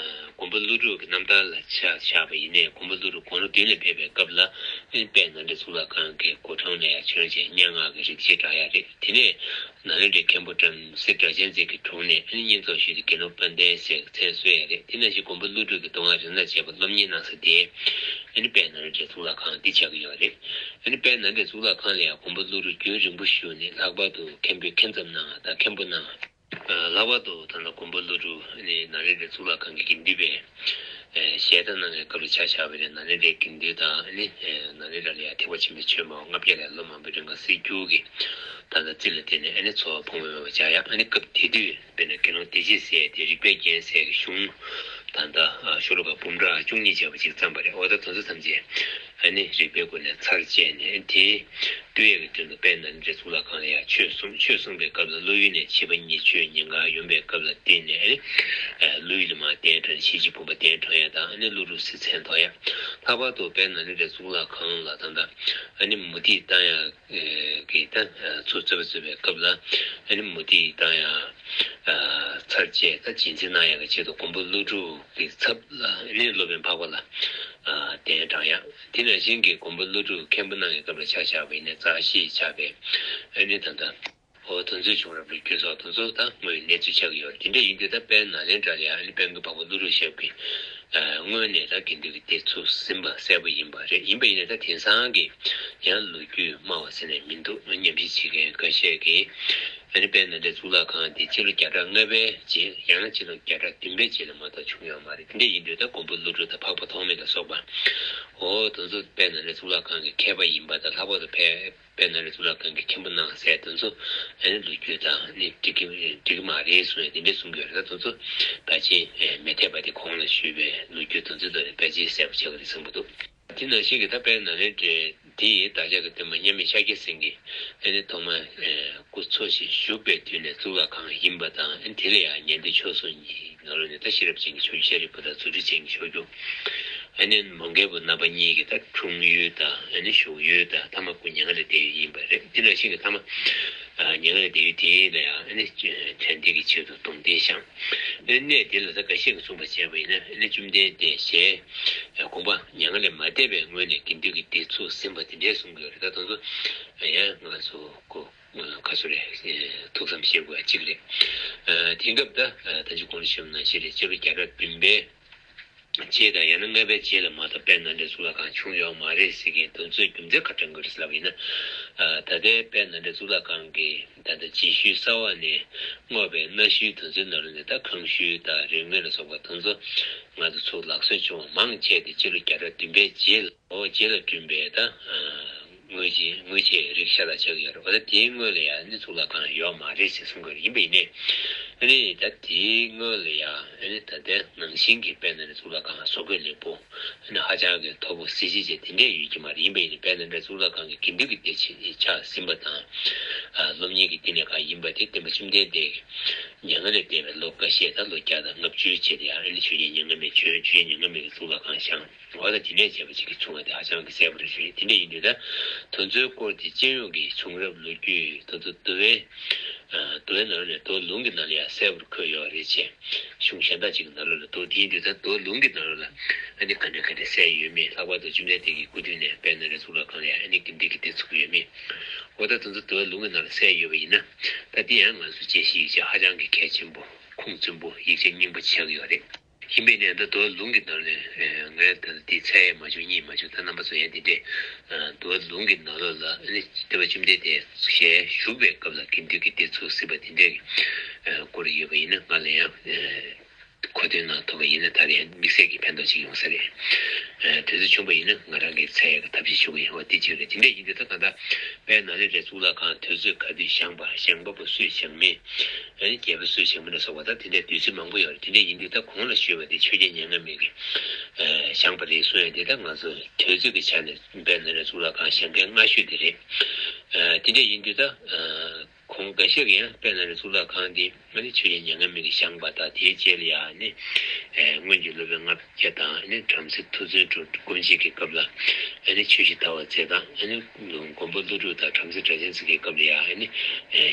མགོན་པོ་ཀླུ་སྒྲུབ་ཀྱི་རྣམ་ཐར་ལ་ཆ་བཞག་པ་ཡིན་ནའི་མགོན་པོ་ཀླུ་སྒྲུབ་དགུང་ལོ་བདུན་ལ་ཕེབས་པའི་སྐབས་ལ་ཨ་ནི་དཔལ་ནཱ་ལེནྡྲ་གཙུག་ལག་ཁང་གི་སྒོ་འཕྲང་ལ་ཡང་བྱོན་བྱས་སྙན་ངག་གི་རིགས་ཤིག་བསྒྲགས་ཡ་རེད། དེ་ནས་ནཱ་ལེནྡྲའི་མཁན་པོ་བྲམ་ཟེ་སྒྲ་གཅན་འཛིན་གྱི་དྲུང་ནས་ཨ་ནི་བསྙེན་རྫོགས་ཞུས་ཏེ་དགེ་སློང་དཔལ་ལྡན་ཟེར་མཚན་གསོལ་ཡ་རེད། དེ་ནང་བཞིན་མགོན་པོ་ཀླུ་སྒྲུབ་ཀྱི་མདོ་སྔགས་རིག་གནས་བྱེད་པ་སློབ་གཉེར་གནང་ས་དེ་ཨ་ནི་དཔལ་ནཱ་ལེནྡྲའི་གཙུག་ལག་ཁང་འདི་ཆགས་ཀྱི་ཡོད་རེད། ཨ་ནི་དཔལ་ནཱ་ལེནྡྲའི་གཙུག་ལག་ཁང་ལ་ཡང་མགོན་པོ་ཀླུ་སྒྲུབ་རྒྱུན་རིང་པོ་བཞུགས་ནས་ལྷག་པར་དུ་མཁན་པོའི་མཁན་ཚབ་གནང་བ་དང་མཁན་པོ་གནང་བ། ལྷག་པར་དུ་ད་ལྟ་མགོན་པོ་ཀླུ་སྒྲུབ་ནི་ནཱ་ལེནྡྲའི་གཙུག་ལག་ཁང་གི་དགེ་འདུན་པའི་ཞལ་ཏ་གནང་བའི་སྐབས་ལ་ཆ་བཞག་པ་ཡིན་ན་ནཱ་ལེནྡྲའི་དགེ་འདུན་དང་ནི་ནཱ་ལེནྡྲ་ལ་ཡང་ཐེག་པ་ཆེན་པོའི་ཆོས་སྨྲ་བ་ལྔ་བརྒྱ་ལས་ལོ་མང་པོའི་རིང་ག་སྲིད་སྒྱུར་གྱི་ད་ལྟ་རྩིས་ལ་བརྟེན་ནས་ཨ་ནི་འཚོ་བ་ཕུང་བ་མེད་པ་བྱ་ཡག་ཨ་ནི་སྐབས་དེ་དུས་དཔེར་ན་དགེ་སློང་བདེ་བྱེད་ཟེར་དེ་རིག་པའི་རྒྱན་ཟེར་གྱི་གཞུང་ ད་ལྟ་ཤོ་ལོ་ཀ་འབུམ་ཕྲག་བཅུ་གཉིས་བྱས་པ་ཅིག་བརྩམས་པ་རེད། འོ་ད་དེ་ཚོ་ཐམས་ཅད་ཨ་ནི་རིགས་པའི་སྒོ་ནས་ཚར་བཅད་ནས་དེ་བསྡུ་ཡས་ཀྱི་དོན་དུ་དཔལ་ནཱ་ལེནྡྲའི་གཙུག་ལག་ཁང་ལ་ཡང་ཆོས་གསུངས། ཆོས་གསུངས་པའི་སྐབས་ལ་བློ་ཡུལ་ནས་བྱིས་པ་གཉིས་ཆོས་ཉན་གར་ཡོང་བའི་སྐབས་ལ་བརྟེན་ནས་ཨ་ནི་ཨ་བློ་ཡུལ་ལ་མར་གདན་དྲངས། ཤེར་ཕྱིན་བུམ་པ་གདན་དྲངས་ཡས་དང་ཨ་ནི་ཀླུ་སྒྲུབ་སྲིད་མཚན་ཐོབ་ཡས། ལྷག་པར་དུ་དཔལ་ནཱ་ལེནྡྲའི་གཙུག་ལག་ཁང་ལ་ད་ལྟ་ཨ་ནི་མུ་ཏིག་བཏང་ཡས་ཀྱི་ད་ཚུར་རྩོད་པ་རྩོད་པའི་སྐབས་ལ་ཨ་ནི་མུ་ཏིག་བཏང་ཡས་ཚར་བཅད། ད་རྗེས་འཛིན་གནང་ཡས་ཀྱི་ཆེད་དུ་མགོན་པོ་ཀླུ་སྒྲུབ་ཀྱི་ཚབ་ལ་ཨ་ནི་སློབ་དཔོན་འཕགས་པ་ལ་གདན་དྲངས་ཡས། དེ་ནང་བཞིན་གྱི་མགོན་པོ་ཀླུ་སྒྲུབ་མཁན་པོ་གནང་བའི་སྐབས་ལ་ཆ་བཞག་པ་ཡིན་ན་མཛའ་བཤེས་ཆགས་པའི་ཨ་ནི་ད་ལྟ་འོ་དེ་ཚོའི་བྱུང་རབས་ལོ་རྒྱུས་སོགས་དེ་ཚོ་ད་དངོས་གནས་ཚུལ་ཆགས་ཀྱི་ཡོད་རེད། དེ་འདྲ་ཡིན་དུས་ད་དཔལ་ནཱ་ལེནྡྲ་ལ་ཡང་ཨ་ནི་དཔལ་མགོན་འཕགས་པ་ཀླུ་སྒྲུབ་ཞབས་ཀྱིས་སྔོན་ནས་ད་དགེ་འདུན་གྱི་སྡེ་ཚུགས་ཟིན་པ་གསལ་པོ་ཡིན་པ་རེད། ཡིན་པ་ཡིན་ནའི་ད་དེང་སང་གི་ཡང་ལོ་རྒྱུས་སྨྲ་བ་ཟེར་ནས་མི་འདུག་ཉམས་ཞིབ་བྱེད་མཁན་འགའ་ཤས་ཀྱིས་ཨ་ནི་དཔལ་ནཱ་ལེནྡྲའི་གཙུག་ལག་ཁང་འདི་སྤྱི་ལོ་བརྒྱ་ཕྲག་ལྔ་པའི་རྗེས་ཡང་ན་སྤྱི་ལོ་བརྒྱ་ཕྲག་བདུན་པའི་རྗེས་ལ་མ་གཏོགས་བྱུང་ཡོད་མ་རེད། དེ་འདྲ་ཡིན་དུས་ད་མགོན་པོ་ཀླུ་སྒྲུབ་དང་འཕགས་པ་ཐོགས་མེད་ལ་སོགས་པ་འོ་དེ་ཚོ་དཔལ་ནཱ་ལེནྡྲའི་གཙུག་ལག་ཁང་གི་མཁས་པ་ཡིན་པ་དང་། ལྷག་པར་དུ་ཕལ་དཔལ་ནཱ་ལེནྡྲ་གཙུག་ལག་ཁང་གི་མཁན་པོ་གནང་ཟེར་དེ་ཚོ་ཨ་ནི་ལོ་རྒྱུས་དང་ནི་འགྲིག་གི་འགྲིག་གི་མ་རེད་གསུངས་ཡ་དེ་འདྲ་གསུང་གི་ཡོད་རེད། ད་དེ་ཚོ་ཕལ་ཆེར་མི་འཐད་པ་དེ་གོང་ལ་ཞུས་པའི་ལོ་རྒྱུས་དེ་ཚོའི་ཐོག་ནས་ཕལ་ཆེར་གསལ་པོ་ཆགས་ཀྱི་རེད་བསམ་གྱི་འདུག་དེ་ནང་བཞིན་གྱི་ད་དཔལ་ནཱ་ལེནྡྲའི་དེ་ཡི་བདག་ཅག་གི་སྟོན་པ་མཉམ་མེད་ཤཱཀྱ་སེང་གེ་ཨ་ནི་ཐོག་མ་སྐུ་འཚོ་ཞིང་བཞུགས་པའི་དུས་ནས་གཙུག་ལག་ཁང་ཡིན་པ་དང་། ཨ་ནི་དེ་ལ་ཡང་ཉན་ཐོས་ཆོས་སྲུང་གཉིས་ནང་ལོགས་ནས་ད་ཤེས་རབ་ཅན་གྱི་ཕྱོགས་བཞི་ཤཱ་རིའི་བུ་དང་རྫུ་འཕྲུལ་ཅན་གྱི་ཕྱོགས་བཅུ། ཨ་ནི་མོའུ་འགལ་བུ་རྣམ་པ་གཉིས་ཀྱི་ད་འཁྲུངས་ཡུལ་དང་ཨ་ནི་བཞུགས་ཡུལ་དང་། ཐ་མ་སྐུ་མྱ་ངན་ལས་འདས་ཡུལ་ཡིན་པ་རེད། དེ་ནང་བཞིན་གྱི་ཐ་མ་མྱ་ངན་ལས་འདས་ཡུལ་དེ་ལ་ཡང་ཨ་ནི་དྲན་རྟེན་གྱི་ཆེད་དུ་གདུང་རྟེན་བཞེངས། ཨ་ནི་གནས་དེ་ལ་ད་འགའ་ཤས་ཀྱིས་གསུངས་པ་བྱས་པ་ཡིན་ན་ཨ་ནི་བཅོམ་ལྡན་འདས་ཞལ་དགོངས་པ་མྱ་ངན་ལས་མ་འདས་པའི་སྔོན་ནས་དགེ་འདུན་གྱི་སྡེ་ཚུགས་ཟིན་པ་དེ་འདྲའི་གསུང་གི་ཡོད་རེད། ད་དེ་ཚོ་ཡང་ང་ཚོ་གོ་ཁ་སོ་རེད། ཐུགས་བསམ་བཞེས་དགོས་ཡ་གཅིག་རེད། དེང་སྐབས་ད་ད་ཅི་གོང་ལ་ཞུས་པ་ནང་བཞིན་རེད། སྤྱི་ལོ་བརྒྱ་ཕྲག་བདུན་པའི་རྗེས་དང་ཡང་ན་ལྔ་པའི་རྗེས་ལ་མ་གཏོགས་དཔལ་ནཱ་ལེནྡྲའི་གཙུག་ལག་ཁང་བྱུང་ཡོད་མ་རེད་ཟེར་མཁན་དེ་ཚོའི་རྒྱུ་མཚན་ག་རེ་དྲངས་ཀྱི་རེད་ཟེར་ལབ་པ་ཡིན་ན། ད་ལྟའི་དཔལ་ནཱ་ལེནྡྲའི་གཙུག་ལག་ཁང་གི་ད་ལྟ་རྗེས་ཤུལ་གསར་བ་ནས་བསྔོགས་པའི་གནའ་ཤུལ་དེ་ཚོའི་ནང་ལོགས་ནས་ད་ཁང་ཤུལ་དང་རིག་དངོས་ལ་སོགས་པ་དེ་ཚོ་ང་ཚོ་ཚུར་ལག་སོན་བྱུང་བ་མང་ཆེ་དེ་སྤྱི་ལོ་བརྒྱ་ཕྲག་བདུན་པའི་རྗེས་ལ། འོ་རྗེས་ལ་བསྐྲུན་པའི་ད་དངོས་གཞི་དངོས་ཆས་རིགས་ཤ་སྟག་ཆགས་ཀྱི་ཡོད་རེད། འོ་ད་དེའི་སྔོན་ལ་ཡང་ཨ་ནི་གཙུག་ལག་ཁང་ཡོད་མ་རེད་ཟེར་གསུང་གི་ཡོད་རེད། ཡིན་པ་ཡིན་ནའི་ཨ་ནི་ད་དེའི་སྔོན་ལ་ཡང་ཨ་ནི་ད་ལྟའི་ནང་བཞིན་གྱི་དཔལ་ནཱ་ལེནྡྲའི་གཙུག་ལག་ཁང་བཟོ་བཀོད་ལེགས་པོ་ཨ་ནི་ཧ་ཅང་གི་མཐོ་པོ་གཟི་བརྗིད་ཅན་དེ་འདྲས་ཡོད་ཀྱི་མ་རེད། ཡིན་པ་ཡིན་ནའི་དཔལ་ནཱ་ལེནྡྲའི་གཙུག་ལག་ཁང་གི་དགེ་འདུན་གྱི་སྡེ་ཆགས་ཟིན་པ་དང་། སློབ་གཉེར་གྱི་བསྟི་གནས་ཁང་ཡིན་པ་དེ་སྟོན་པ་བཅོམ་ལྡན་འདས་ཀྱིས་མྱ་ངན་ལས་འདས་པའི་ལོ་འགའ་ཤས་ད་ལོ་བརྒྱ་དང་ལྔ་བཅུའི་རྗེས་དེ་ཡང་ཨ་ནི་ཆོས་རྒྱལ་མྱ་ངན་མེད་བྱོན། ཆོས་རྒྱལ་མྱ་ངན་མེད་ཀྱིས་གཙུག་ལག་ཁང་བཞེངས། འོ་ད་དེ་ནས་བྱས་པ་ཅིག་གིས་བྱུང་བ་དེ་ཧ་ཅང་གི་གསལ་པོ་རེད་ཞུ་ཡིན། དེ་འདྲ་ཡིན་དུས་ད་དེ་ཚོའི་སྐོར་དེ་སྤྱི་ཡོངས་ཀྱི་བྱུང་རབས་ལོ་རྒྱུས་ད་ཚོ་འདུལ་བའི་འདུལ་བའི་ནང་ནས་འདུལ་བ་ལུང་གི་ནང་ལ་ཡང་གསལ་པོར་འཁོད་ཡོད་རེད་ཅེས། གཞུང་གཞན་དག་ཅིག་གི་ནང་ལོགས་ལ་འདུག་དེ་ཡིན་དུས་ད་འདུལ་བ་ལུང་གི་ནང་ལོགས་ལ་ཨ་ནི་ག་འདྲ་ག་འདྲ་གསལ་ཡོད་མེད། ལྷག་པར་དུ་བཅོམ་ལྡན་འདས་ཀྱི་སྐུ་དུས་ནས་དཔལ་ནཱ་ལེནྡྲའི་གཙུག་ལག་ཁང་ལ་ཡང་ཨ་ནི་དགེ་འདུན་གྱི་སྡེ་ཚུགས་ཀྱི་ཡོད་མེད། འོ་ད་དེ་ཚོ་འདུལ་བ་ལུང་གི་ནང་ལ་གསལ་ཡོད་པ་ཡིན་ན། ད་དེ་ཡང་ང་ཚོ་དཔྱད་གཞིའི་ཡིག་ཆ་ཧ་ཅང་གི་གལ་ཆེན་པོ། ཁུངས་བཙུན་པོ། ཡིག་ཆ་རྙིང་པ་ཆགས་ཀྱི་ཡོད་རེད། ཡིན་པས་ནས་ད་འདུལ་བ་ལུང་གི་ནང་ནས་ངས་ད་འདི་མཚན་ཡང་མ་བྱུང་རྙེད་མ་བྱུང་། ད་རྣམ་པ་ཚོ་ཡང་འདི་འདྲས་འདུལ་བ་ལུང་གི་ནང་ལོགས་ལ་ཨ་ནི་སྟོན་པ་བཅོམ་ལྡན་འདས་ཞལ་བཞུགས་པའི་སྐབས་ལ་དགེ་འདུན་གྱི་སྡེ་ཚུགས་ཟིན་པ་དེ་འདྲས་སྐོར་ཡོད་པ་ཡིན་ན་ང་ལ་ཡང་མཁོ་འདོན་གནང་ཐུབ་པ་ཡིན་ན་ད་ལན་དམིགས་བསལ་གྱི་ཕན་ཐོགས་ཅིག་ཡོང་ས་རེད། དུས་ཚོད་བྱུང་བ་ཡིན་ན་ང་རང་གིས་མཚན་ཡང་གི་ཐབས་ཤེས་ཞུ་གི་ཡིན། འོ་དེ་གཅིག་རེད། དེ་འདྲས་ཡིན་དུས་ད་ད་ལྟ་དཔལ་ནཱ་ལེནྡྲའི་གཙུག་ལག་ཁང་དུས་ཚོད་ག་དུས་བཞེངས་པ། བཞེངས་པ་པོ་སུས་བཞེངས་མིན། ཨ་ནི་རྒྱལ་པོ་སུས་བཞེངས་མིན་ལ་སོགས་པ་ད་དེ་འདྲའི་དུས་ཚོད་མང་པོ་ཡོད་རེད། དེ་འདྲ་ཡིན་དུས་ད་གོང་ལ་ཞུས་པ་དེ་ཆོས་རྒྱལ་མྱ་ངན་མེད་ཀྱིས་བཞེངས་པ་རེད་གསུང་ཡ་དེ་ད་ང་ཚོ་དུས་ཚོད་ཀྱི་ཆ་ནས་དཔལ་ནཱ་ལེནྡྲ་གཙུག་ལག་ཁང་བཞེངས་མཁན་སྔ་ཤོས་དེ་རེད། དེ་འདྲ་ཡིན་དུས་ད་གོང་འགའ་ཤས་ཀྱིས་ཡང་དཔལ་ནཱ་ལེནྡྲ་གཙུག་ལག་ཁང་དེ་ཨ་ནི་ཆོས་རྒྱལ་མྱ་ངན་མེད་ཀྱིས་བཞེངས་པ་དང་། དེའི་རྗེས་ལ་ཡང་ཨ་ནི་སྔོན་གྱི་སློབ་དཔོན་ལྔ་བརྒྱ་དང་ཨ་ནི་བྲམ་ཟེ་མཐུ་བཙུན་དྲུང་སྒོམ་ཆེན་གྱི་སྐབས་ལ་ཨ་ནི་ཆོས་བཞི་དར་བར་མཛད་དང་། ཨ་ནི་མགོན་པོ་ཀླུ་སྒྲུབ་དང་བྲམ་ཟེ་སྒྲ་གཅན་འཛིན་གྱི་སྐབས་ལ་ཡང་ཨ་ནི་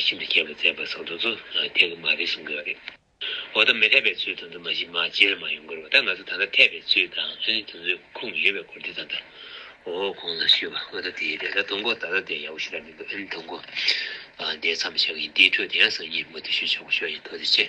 ཤིན་ཏུ་རྒྱས་པར་མཛད་པ་སོགས་དེ་ཚོ་འཐད་ཀྱི་མ་རེད་གསུང་གི་ཡོད་རེད། འོ་ད་མི་འཐད་པའི་ཚུལ་དེ་ཚོ་མ་གཞི་མར་རྗེས་ལ་མར་ཡོང་གི་རེད་པ། ད་ང་ཚོ་ད་ལྟ་འཐད་པའི་ཚུལ་དང་ཨ་ནི་དེ་ཚོའི་ཁུངས་ཡོད་པའི་སྐོར་དེ་ད་ལྟ་འོ་གོང་ལ་ཞུས་པ། འོ་ད་དེ་རེད། ད་དུང་གོ་ད་ལྟ་དེ་ཡག་པོ་ཞེ་དྲག་མི་འདུག་ཨ་ནི་དུང་གོ་འདིར་མཚམས་བཞག་གི་ཡིན། འདིའི་འཕྲོས་དེ་ཡང་སང་ཉིན་མུ་མཐུད་ཞུ་ཆོག་གི་ཤོག་ཡིན། ཐུགས་རྗེ་ཆེ།